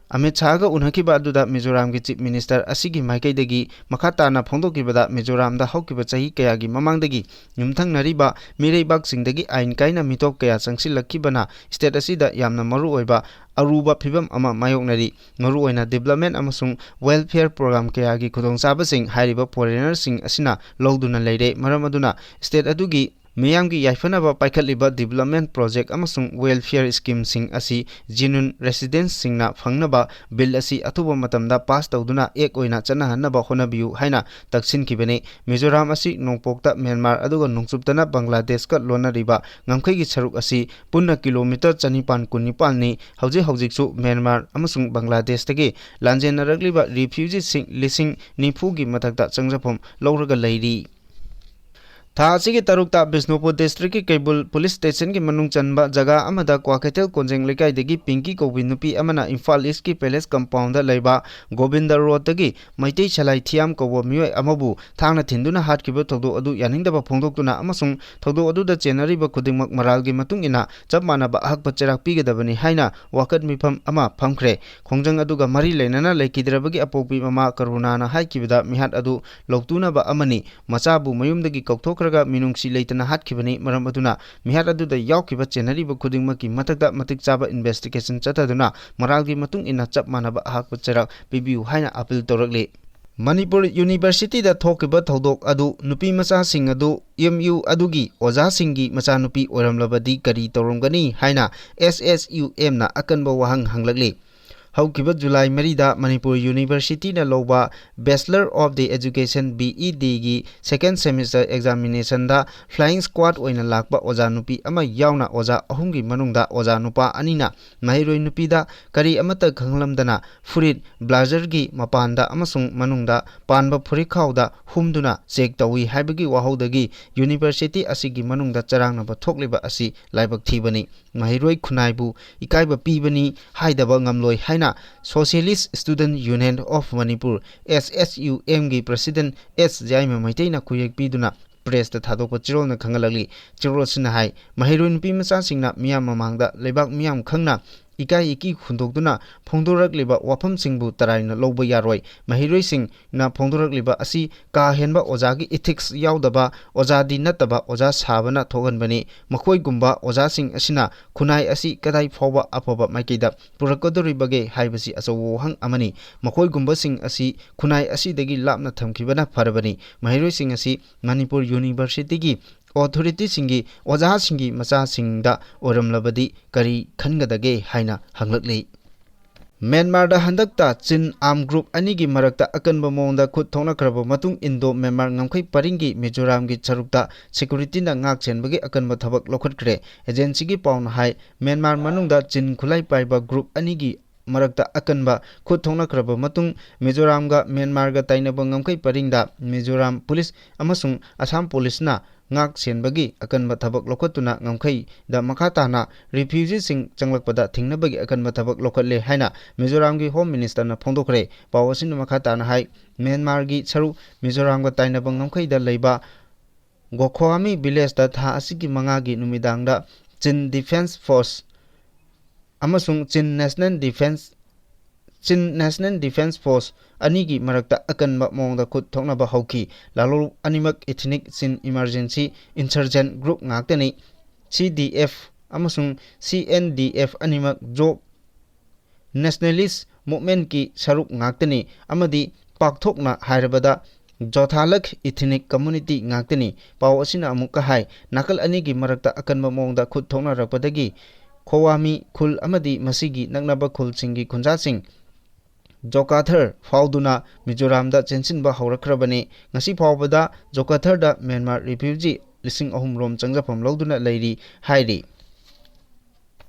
ꯑꯃꯤꯠ ꯁꯥꯍꯒ ꯎꯅꯈꯤꯕ ꯑꯗꯨꯗ ꯃꯤꯖꯣꯔꯥꯝꯒꯤ chief minister ꯑꯁꯤꯒꯤ ꯃꯥꯏꯀꯩꯗꯒꯤ ꯃꯈꯥ ꯇꯥꯅ ꯐꯣꯡꯗꯣꯛꯈꯤꯕꯗ, ꯃꯤꯖꯣꯔꯥꯝꯗ ꯍꯧꯈꯤꯕ ꯆꯍꯤ ꯀꯌꯥꯒꯤ ꯃꯃꯥꯡꯗꯒꯤ ꯌꯨꯝꯊꯪꯅꯔꯤꯕ ꯃꯤꯔꯩꯕꯥꯛꯁꯤꯡꯗꯒꯤ ꯑꯥꯏꯟ ꯀꯥꯏꯅ ꯃꯤꯇꯣꯞ ꯀꯌꯥ ꯆꯪꯁꯤꯜꯂꯛꯈꯤꯕꯅ state ꯑꯁꯤꯗ ꯌꯥꯝꯅ ꯃꯔꯨꯑꯣꯏꯕ ꯑꯔꯨꯕ ꯐꯤꯕꯝ ꯑꯃ ꯃꯥꯌꯣꯛꯅꯔꯤ꯫ ꯃꯔꯨꯑꯣꯏꯅ development ꯑꯃꯁꯨꯡ welfare program ꯀꯌꯥꯒꯤ ꯈꯨꯗꯣꯡꯆꯥꯕꯁꯤꯡ ꯍꯥꯏꯔꯤꯕ foreigner ꯁꯤꯡ ꯑꯁꯤꯅ ꯂꯧꯗꯨꯅ ꯂꯩꯔꯦ꯫ ꯃꯔꯝ ꯑꯗꯨꯅ state ꯑꯗꯨꯒꯤ ꯃꯤꯌꯥꯝꯒꯤ ꯌꯥꯏꯐꯅꯕ ꯄꯥꯏꯈꯠꯂꯤꯕ development project ꯑꯃꯁꯨꯡ welfare scheme ꯁꯤꯡ ꯑꯁꯤ genuine resident ꯁꯤꯡꯅ ꯐꯪꯅꯕ bill ꯑꯁꯤ ꯑꯊꯨꯕ ꯃꯇꯝꯗ pass ꯇꯧꯗꯨꯅ act ꯑꯣꯏꯅ ꯆꯠꯅꯍꯟꯅꯕ ꯍꯣꯠꯅꯕꯤꯌꯨ ꯍꯥꯏꯅ ꯇꯛꯁꯤꯟꯈꯤꯕꯅꯤ꯫ ꯃꯤꯖꯣꯔꯥꯝ ꯑꯁꯤ ꯅꯣꯡꯄꯣꯛꯇ ꯃ꯭ꯌꯥꯟꯃꯥꯔ ꯑꯗꯨꯒ ꯅꯣꯡꯆꯨꯞꯇꯅ ꯕꯪꯒ꯭ꯂꯥꯗꯦꯁꯀ ꯂꯣꯟꯅꯔꯤꯕ ꯉꯝꯈꯩꯒꯤ ꯁꯔꯨꯛ ꯑꯁꯤ ꯄꯨꯟꯅ kilometre ꯆꯅꯤꯄꯥꯟ ꯀꯨꯟꯅꯤꯄꯥꯜꯅꯤ꯫ ꯍꯧꯖꯤꯛ ꯍꯧꯖꯤꯛꯁꯨ ꯃ꯭ꯌꯥꯟꯃꯥꯔ ꯑꯃꯁꯨꯡ ꯕꯪꯒ꯭ꯂꯥꯗꯦꯁꯇꯒꯤ ꯂꯥꯟꯖꯦꯟꯅꯔꯛꯂꯤꯕ refugee ꯁꯤꯡ ꯂꯤꯁꯤꯡ ꯅꯤꯐꯨꯒꯤ ꯃꯊꯛꯇ ꯆꯪꯖꯐꯝ ꯂꯧꯔꯒ ꯂꯩꯔꯤ꯫ ꯊꯥ ꯑꯁꯤꯒꯤ ꯇꯔꯨꯛꯇ ꯕꯤꯁꯅꯨꯄꯨꯔ ꯗꯤꯁꯇ꯭ꯔꯤꯛꯀꯤ ꯀꯩꯕꯨꯜ ꯄꯨꯂꯤꯁ ꯁ꯭ꯇꯦꯁꯟꯒꯤ ꯃꯅꯨꯡ ꯆꯟꯕ ꯖꯒꯥ ꯑꯃꯗ ꯀ꯭ꯋꯥꯀꯩꯊꯦꯜ ꯀꯣꯟꯖꯦꯡ ꯂꯩꯀꯥꯏꯗꯒꯤ ꯄꯤꯡꯀꯤ ꯀꯧꯕꯤ ꯅꯨꯄꯤ ꯑꯃꯅ ꯏꯝꯐꯥꯜ ꯏꯁꯀꯤ ꯄꯦꯂꯦꯁ ꯀꯝꯄꯥꯎꯟꯗ ꯂꯩꯕ ꯒꯣꯕꯤꯟꯗ ꯔꯣꯗꯇꯒꯤ ꯃꯩꯇꯩ ꯁꯂꯥꯏ ꯊꯤꯌꯥꯝ ꯀꯧꯕ ꯃꯤꯑꯣꯏ ꯑꯃꯕꯨ ꯊꯥꯡꯅ ꯊꯤꯟꯗꯨꯅ ꯍꯥꯠꯈꯤꯕ ꯊꯧꯗꯣꯛ ꯑꯗꯨ ꯌꯥꯅꯤꯡꯗꯕ ꯐꯣꯡꯗꯣꯛꯇꯨꯅ ꯑꯃꯁꯨꯡ ꯊꯧꯗꯣꯛ ꯑꯗꯨꯗ ꯆꯦꯟꯅꯔꯤꯕ ꯈꯨꯗꯤꯡꯃꯛ ꯃꯔꯥꯜꯒꯤ ꯃꯇꯨꯡ ꯏꯟꯅ ꯆꯞ ꯃꯥꯟꯅꯕ ꯑꯍꯛꯄ ꯆꯩꯔꯥꯛ ꯄꯤꯒꯗꯕꯅꯤ ꯍꯥꯏꯅ ꯋꯥꯀꯠ ꯃꯤꯐꯝ ꯑꯃ ꯐꯝꯈ꯭ꯔꯦ꯫ ꯈꯣꯡꯖꯪ ꯑꯗꯨꯒ ꯃꯔꯤ ꯂꯩꯅꯅ ꯂꯩꯈꯤꯗ꯭ꯔꯕꯒꯤ ꯑꯄꯣꯛꯄꯤ ꯃꯃꯥ ꯀꯔꯨꯅꯥꯅ ꯍꯥꯏꯈꯤꯕꯗ ꯃꯤꯍꯥꯠ ꯑꯗꯨ ꯂꯧꯇꯨꯅꯕ ꯑꯃꯅꯤ꯫ ꯃꯆꯥꯕꯨ ꯃꯌꯨꯝꯗꯒꯤ ꯀꯧꯊꯣꯛꯈ꯭ꯔꯒ ꯃꯤꯅꯨꯡꯁꯤ ꯂꯩꯇꯅ ꯍꯥꯠꯈꯤꯕꯅꯤ꯫ ꯃꯔꯝ ꯑꯗꯨꯅ ꯃꯤꯍꯥꯠ ꯑꯗꯨꯗ ꯌꯥꯎꯈꯤꯕ ꯆꯦꯟꯅꯔꯤꯕ ꯈꯨꯗꯤꯡꯃꯛꯀꯤ ꯃꯊꯛꯇ ꯃꯇꯤꯛ ꯆꯥꯕ ꯏꯟꯚꯦꯁꯇꯤꯒꯦꯁꯟ ꯆꯠꯊꯗꯨꯅ ꯃꯔꯥꯜꯒꯤ ꯃꯇꯨꯡ ꯏꯟꯅ ꯆꯞ ꯃꯥꯟꯅꯕ ꯑꯍꯥꯛꯄ ꯆꯩꯔꯥꯛ ꯄꯤꯕꯤꯌꯨ ꯍꯥꯏꯅ ꯑꯄꯤꯜ ꯇꯧꯔꯛꯂꯤ꯫ ꯃꯅꯤꯄꯨꯔ ꯌꯨꯅꯤꯚꯔꯁꯤꯇꯤꯗ ꯊꯣꯛꯈꯤꯕ ꯊꯧꯗꯣꯛ ꯑꯗꯨ ꯅꯨꯄꯤ ꯃꯆꯥꯁꯤꯡ ꯑꯗꯨ ꯑꯦꯝ ꯌꯨ ꯑꯗꯨꯒꯤ ꯑꯣꯖꯥꯁꯤꯡꯒꯤ ꯃꯆꯥꯅꯨꯄꯤ ꯑꯣꯏꯔꯝꯂꯕꯗꯤ ꯀꯔꯤ ꯇꯧꯔꯝꯒꯅꯤ ꯍꯥꯏꯅ ꯑꯦꯁ ꯑꯦꯁ ꯌꯨ ꯑꯦꯝꯅ ꯑꯀꯟꯕ ꯋꯥꯍꯪ ꯍꯪꯂꯛꯂꯤ꯫ ꯍꯧꯈꯤꯕ ꯖꯨꯂꯥꯏ ꯃꯔꯤꯗ ꯃꯅꯤꯄꯨꯔ ꯌꯨꯅꯤꯚꯔꯁꯤꯇꯤꯅ ꯂꯧꯕ Bachelor of the Education, B E D, ꯒꯤ second semester examination ꯗ flying squad ꯑꯣꯏꯅ ꯂꯥꯛꯄ ꯑꯣꯖꯥ ꯅꯨꯄꯤ ꯑꯃ ꯌꯥꯎꯅ ꯑꯣꯖꯥ ꯑꯍꯨꯝꯒꯤ ꯃꯅꯨꯡꯗ ꯑꯣꯖꯥ ꯅꯨꯄꯥ ꯑꯅꯤꯅ ꯃꯍꯩꯔꯣꯏ ꯅꯨꯄꯤꯗ ꯀꯔꯤ ꯑꯃꯠꯇ ꯈꯪꯂꯝꯗꯅ ꯐꯨꯔꯤꯠ, ꯕ꯭ꯂꯥꯖꯔꯒꯤ ꯃꯄꯥꯟꯗ ꯑꯃꯁꯨꯡ ꯃꯅꯨꯡꯗ ꯄꯥꯟꯕ ꯐꯨꯔꯤꯠꯈꯥꯎꯗ ꯍꯨꯝꯗꯨꯅ ꯆꯦꯛ ꯇꯧꯏ ꯍꯥꯏꯕꯒꯤ ꯋꯥꯍꯧꯗꯒꯤ ꯌꯨꯅꯤꯚꯔꯁꯤꯇꯤ ꯑꯁꯤꯒꯤ ꯃꯅꯨꯡꯗ ꯆꯔꯥꯡꯅꯕ ꯊꯣꯛꯂꯤꯕ ꯑꯁꯤ ꯂꯥꯏꯕꯛ ꯊꯤꯕꯅꯤ꯫ ꯃꯍꯩꯔꯣꯏ ꯈꯨꯟꯅꯥꯏꯕꯨ ꯏꯀꯥꯏꯕ ꯄꯤꯕꯅꯤ ꯍꯥꯏꯗꯕ ꯉꯝꯂꯣꯏ ꯍꯥꯏꯅ Socialist Student Union of Manipur, S S U M, ꯒꯤ president S ꯖꯌꯥꯏꯃ ꯃꯩꯇꯩꯅ ꯈꯨꯌꯦꯛ ꯄꯤꯗꯨꯅ press ꯇ ꯊꯥꯗꯣꯛꯄ ꯆꯦꯔꯣꯜꯅ ꯈꯪꯍꯜꯂꯛꯂꯤ꯫ ꯆꯦꯔꯣꯜ ꯑꯁꯤꯅ ꯍꯥꯏ, ꯃꯍꯩꯔꯣꯏ ꯅꯨꯄꯤ ꯃꯆꯥꯁꯤꯡꯅ ꯃꯤꯌꯥꯝ ꯃꯃꯥꯡꯗ ꯂꯩꯕꯥꯛ ꯃꯤꯌꯥꯝ ꯈꯪꯅ ꯏꯀꯥꯏ ꯏꯀꯤ ꯍꯨꯟꯗꯣꯛꯇꯨꯅ ꯐꯣꯡꯗꯣꯔꯛꯂꯤꯕ ꯋꯥꯐꯝꯁꯤꯡꯕꯨ ꯇꯔꯥꯏꯅ ꯂꯧꯕ ꯌꯥꯔꯣꯏ꯫ ꯃꯍꯩꯔꯣꯏꯁꯤꯡꯅ ꯐꯣꯡꯗꯣꯔꯛꯂꯤꯕ ꯑꯁꯤ ꯀꯥ ꯍꯦꯟꯕ ꯑꯣꯖꯥꯒꯤ ethics ꯌꯥꯎꯗꯕ, ꯑꯣꯖꯥꯗꯤ ꯅꯠꯇꯕ ꯑꯣꯖꯥ ꯁꯥꯕꯅ ꯊꯣꯛꯍꯟꯕꯅꯤ꯫ ꯃꯈꯣꯏꯒꯨꯝꯕ ꯑꯣꯖꯥꯁꯤꯡ ꯑꯁꯤꯅ ꯈꯨꯟꯅꯥꯏ ꯑꯁꯤ ꯀꯗꯥꯏ ꯐꯥꯎꯕ ꯑꯐꯕ ꯃꯥꯏꯀꯩꯗ ꯄꯨꯔꯛꯀꯗꯧꯔꯤꯕꯒꯦ ꯍꯥꯏꯕꯁꯤ ꯑꯆꯧꯕ ꯋꯥꯍꯪ ꯑꯃꯅꯤ꯫ ꯃꯈꯣꯏꯒꯨꯝꯕꯁꯤꯡ ꯑꯁꯤ ꯈꯨꯟꯅꯥꯏ ꯑꯁꯤꯗꯒꯤ ꯂꯥꯞꯅ ꯊꯝꯈꯤꯕꯅ ꯐꯔꯕꯅꯤ꯫ ꯃꯍꯩꯔꯣꯏꯁꯤꯡ ꯑꯁꯤ ꯃꯅꯤꯄꯨꯔ ꯌꯨꯅꯤꯚꯔꯁꯤꯇꯤꯒꯤ ꯑꯣꯊꯣꯔꯤꯇꯤꯁꯤꯡꯒꯤ ꯑꯣꯖꯥꯁꯤꯡꯒꯤ ꯃꯆꯥꯁꯤꯡꯗ ꯑꯣꯏꯔꯝꯂꯕꯗꯤ ꯀꯔꯤ ꯈꯟꯒꯗꯒꯦ ꯍꯥꯏꯅ ꯍꯪꯂꯛꯂꯤ꯫ ꯃ꯭ꯌꯥꯟꯃꯥꯔꯗ ꯍꯟꯗꯛꯇ ꯆꯤꯟ armed group ꯑꯅꯤꯒꯤ ꯃꯔꯛꯇ ꯑꯀꯟꯕ ꯃꯑꯣꯡꯗ ꯈꯨꯠ ꯊꯣꯛꯅꯈ꯭ꯔꯕ ꯃꯇꯨꯡ ꯏꯟꯗꯣ ꯃ꯭ꯌꯥꯟꯃꯥꯔ ꯉꯝꯈꯩ ꯄꯔꯤꯡꯒꯤ ꯃꯤꯖꯣꯔꯥꯝꯒꯤ ꯁꯔꯨꯛꯇ ꯁꯦꯀ꯭ꯌꯨꯔꯤꯇꯤꯅ ꯉꯥꯛ ꯁꯦꯟꯕꯒꯤ ꯑꯀꯟꯕ ꯊꯕꯛ ꯂꯧꯈꯠꯈ꯭ꯔꯦ꯫ ꯑꯦꯖꯦꯟꯁꯤꯒꯤ ꯄꯥꯎꯅ ꯍꯥꯏ, ꯃ꯭ꯌꯥꯟꯃꯥꯔ ꯃꯅꯨꯡꯗ ꯆꯤꯟ ꯈꯨꯠꯂꯥꯏ ꯄꯥꯏꯕ group ꯑꯅꯤꯒꯤ ꯃꯔꯛꯇ ꯑꯀꯟꯕ ꯈꯨꯠ ꯊꯣꯛꯅꯈ꯭ꯔꯕ ꯃꯇꯨꯡ, ꯃꯤꯖꯣꯔꯥꯝꯒ ꯃ꯭ꯌꯥꯟꯃꯥꯔꯒ ꯇꯥꯏꯅꯕ ꯉꯝꯈꯩ ꯄꯔꯤꯡꯗ ꯃꯤꯖꯣꯔꯥꯝ ꯄꯨꯂꯤꯁ ꯑꯃꯁꯨꯡ ꯑꯁꯥꯝ ꯄꯨꯂꯤꯁꯅ ꯉꯥꯛ ꯁꯦꯟꯕꯒꯤ ꯑꯀꯟꯕ ꯊꯕꯛ ꯂꯧꯈꯠꯇꯨꯅ ꯉꯝꯈꯩꯗ ꯃꯈꯥ ꯇꯥꯅ ꯔꯤꯐ꯭ꯌꯨꯖꯤꯁꯤꯡ ꯆꯪꯂꯛꯄꯗ ꯊꯤꯡꯅꯕꯒꯤ ꯑꯀꯟꯕ ꯊꯕꯛ ꯂꯧꯈꯠꯂꯦ ꯍꯥꯏꯅ ꯃꯤꯖꯣꯔꯥꯝꯒꯤ ꯍꯣꯝ ꯃꯤꯅꯤꯁꯇꯔꯅ ꯐꯣꯡꯗꯣꯛꯈ꯭ꯔꯦ꯫ ꯄꯥꯎ ꯑꯁꯤꯅ ꯃꯈꯥ ꯇꯥꯅ ꯍꯥꯏ, ꯃ꯭ꯌꯥꯟꯃꯥꯔꯒꯤ ꯁꯔꯨꯛ ꯃꯤꯖꯣꯔꯥꯝꯒ ꯇꯥꯏꯅꯕ ꯉꯝꯈꯩꯗ ꯂꯩꯕ ꯒꯣꯈꯣꯋꯥꯃꯤ ꯚꯤꯂꯦꯖꯇ ꯊꯥ ꯑꯁꯤꯒꯤ ꯃꯉꯥꯒꯤ ꯅꯨꯃꯤꯗꯥꯡꯗ ꯆꯤꯟ ꯗꯤꯐꯦꯟꯁ ꯐꯣꯔꯁ ꯑꯃꯁꯨꯡ ꯆꯤꯟ ꯅꯦꯁꯅꯦꯜ ꯗꯤꯐꯦꯟꯁ, ꯆꯤꯟ ꯅꯦꯁꯅꯦꯜ ꯗꯤꯐꯦꯟꯁ ꯐꯣꯔꯁ ꯑꯅꯤꯒꯤ ꯃꯔꯛꯇ ꯑꯀꯟꯕ ꯃꯑꯣꯡꯗ ꯈꯨꯠ ꯊꯣꯛꯅꯕ ꯍꯧꯈꯤ꯫ ꯂꯥꯂꯣꯡ ꯑꯅꯤꯃꯛ ꯏꯊꯅꯤꯛ ꯆꯤꯟ ꯏꯃꯔꯖꯦꯟꯁꯤ ꯏꯟꯁꯔꯖꯦꯟ ꯒ꯭ꯔꯨꯞ ꯉꯥꯛꯇꯅꯤ꯫ ꯁꯤ ꯗꯤ ꯑꯦꯐ ꯑꯃꯁꯨꯡ ꯁꯤ ꯑꯦꯟ ꯗꯤ ꯑꯦꯐ ꯑꯅꯤꯃꯛ ꯖꯣ ꯅꯦꯁꯅꯦꯂꯤꯁ ꯃꯨꯚꯃꯦꯟꯠꯀꯤ ꯁꯔꯨꯛ ꯉꯥꯛꯇꯅꯤ ꯑꯃꯗꯤ ꯄꯥꯛꯊꯣꯛꯅ ꯍꯥꯏꯔꯕꯗ ꯖꯣꯊꯥꯂꯛ ꯏꯊꯅꯤꯛ ꯀꯝꯃꯨꯅꯤꯇꯤ ꯉꯥꯛꯇꯅꯤ꯫ ꯄꯥꯎ ꯑꯁꯤꯅ ꯑꯃꯨꯛꯀ ꯍꯥꯏ, ꯅꯥꯀꯜ ꯑꯅꯤꯒꯤ ꯃꯔꯛꯇ ꯑꯀꯟꯕ ꯃꯑꯣꯡꯗ ꯈꯨꯠ ꯊꯣꯛꯅꯔꯛꯄꯗꯒꯤ ꯈꯣꯋꯥꯃꯤ ꯈꯨꯜ ꯑꯃꯗꯤ ꯃꯁꯤꯒꯤ ꯅꯛꯅꯕ ꯈꯨꯜꯁꯤꯡꯒꯤ ꯈꯨꯟꯖꯥꯁꯤꯡ ꯖꯣꯀꯥꯊꯔ ꯐꯥꯎꯗꯨꯅ ꯃꯤꯖꯣꯔꯥꯝꯗ ꯆꯦꯟꯁꯤꯟꯕ ꯍꯧꯔꯛꯈ꯭ꯔꯕꯅꯤ꯫ ꯉꯁꯤ ꯐꯥꯎꯕꯗ ꯖꯣꯀꯥꯊꯔꯗ ꯃ꯭ꯌꯥꯟꯃꯥꯔ ꯔꯤꯐ꯭ꯌꯨꯖꯤ ꯂꯤꯁꯤꯡ ꯑꯍꯨꯝ ꯔꯣꯝ ꯆꯪꯖꯐꯝ ꯂꯧꯗꯨꯅ ꯂꯩꯔꯤ ꯍꯥꯏꯔꯤ꯫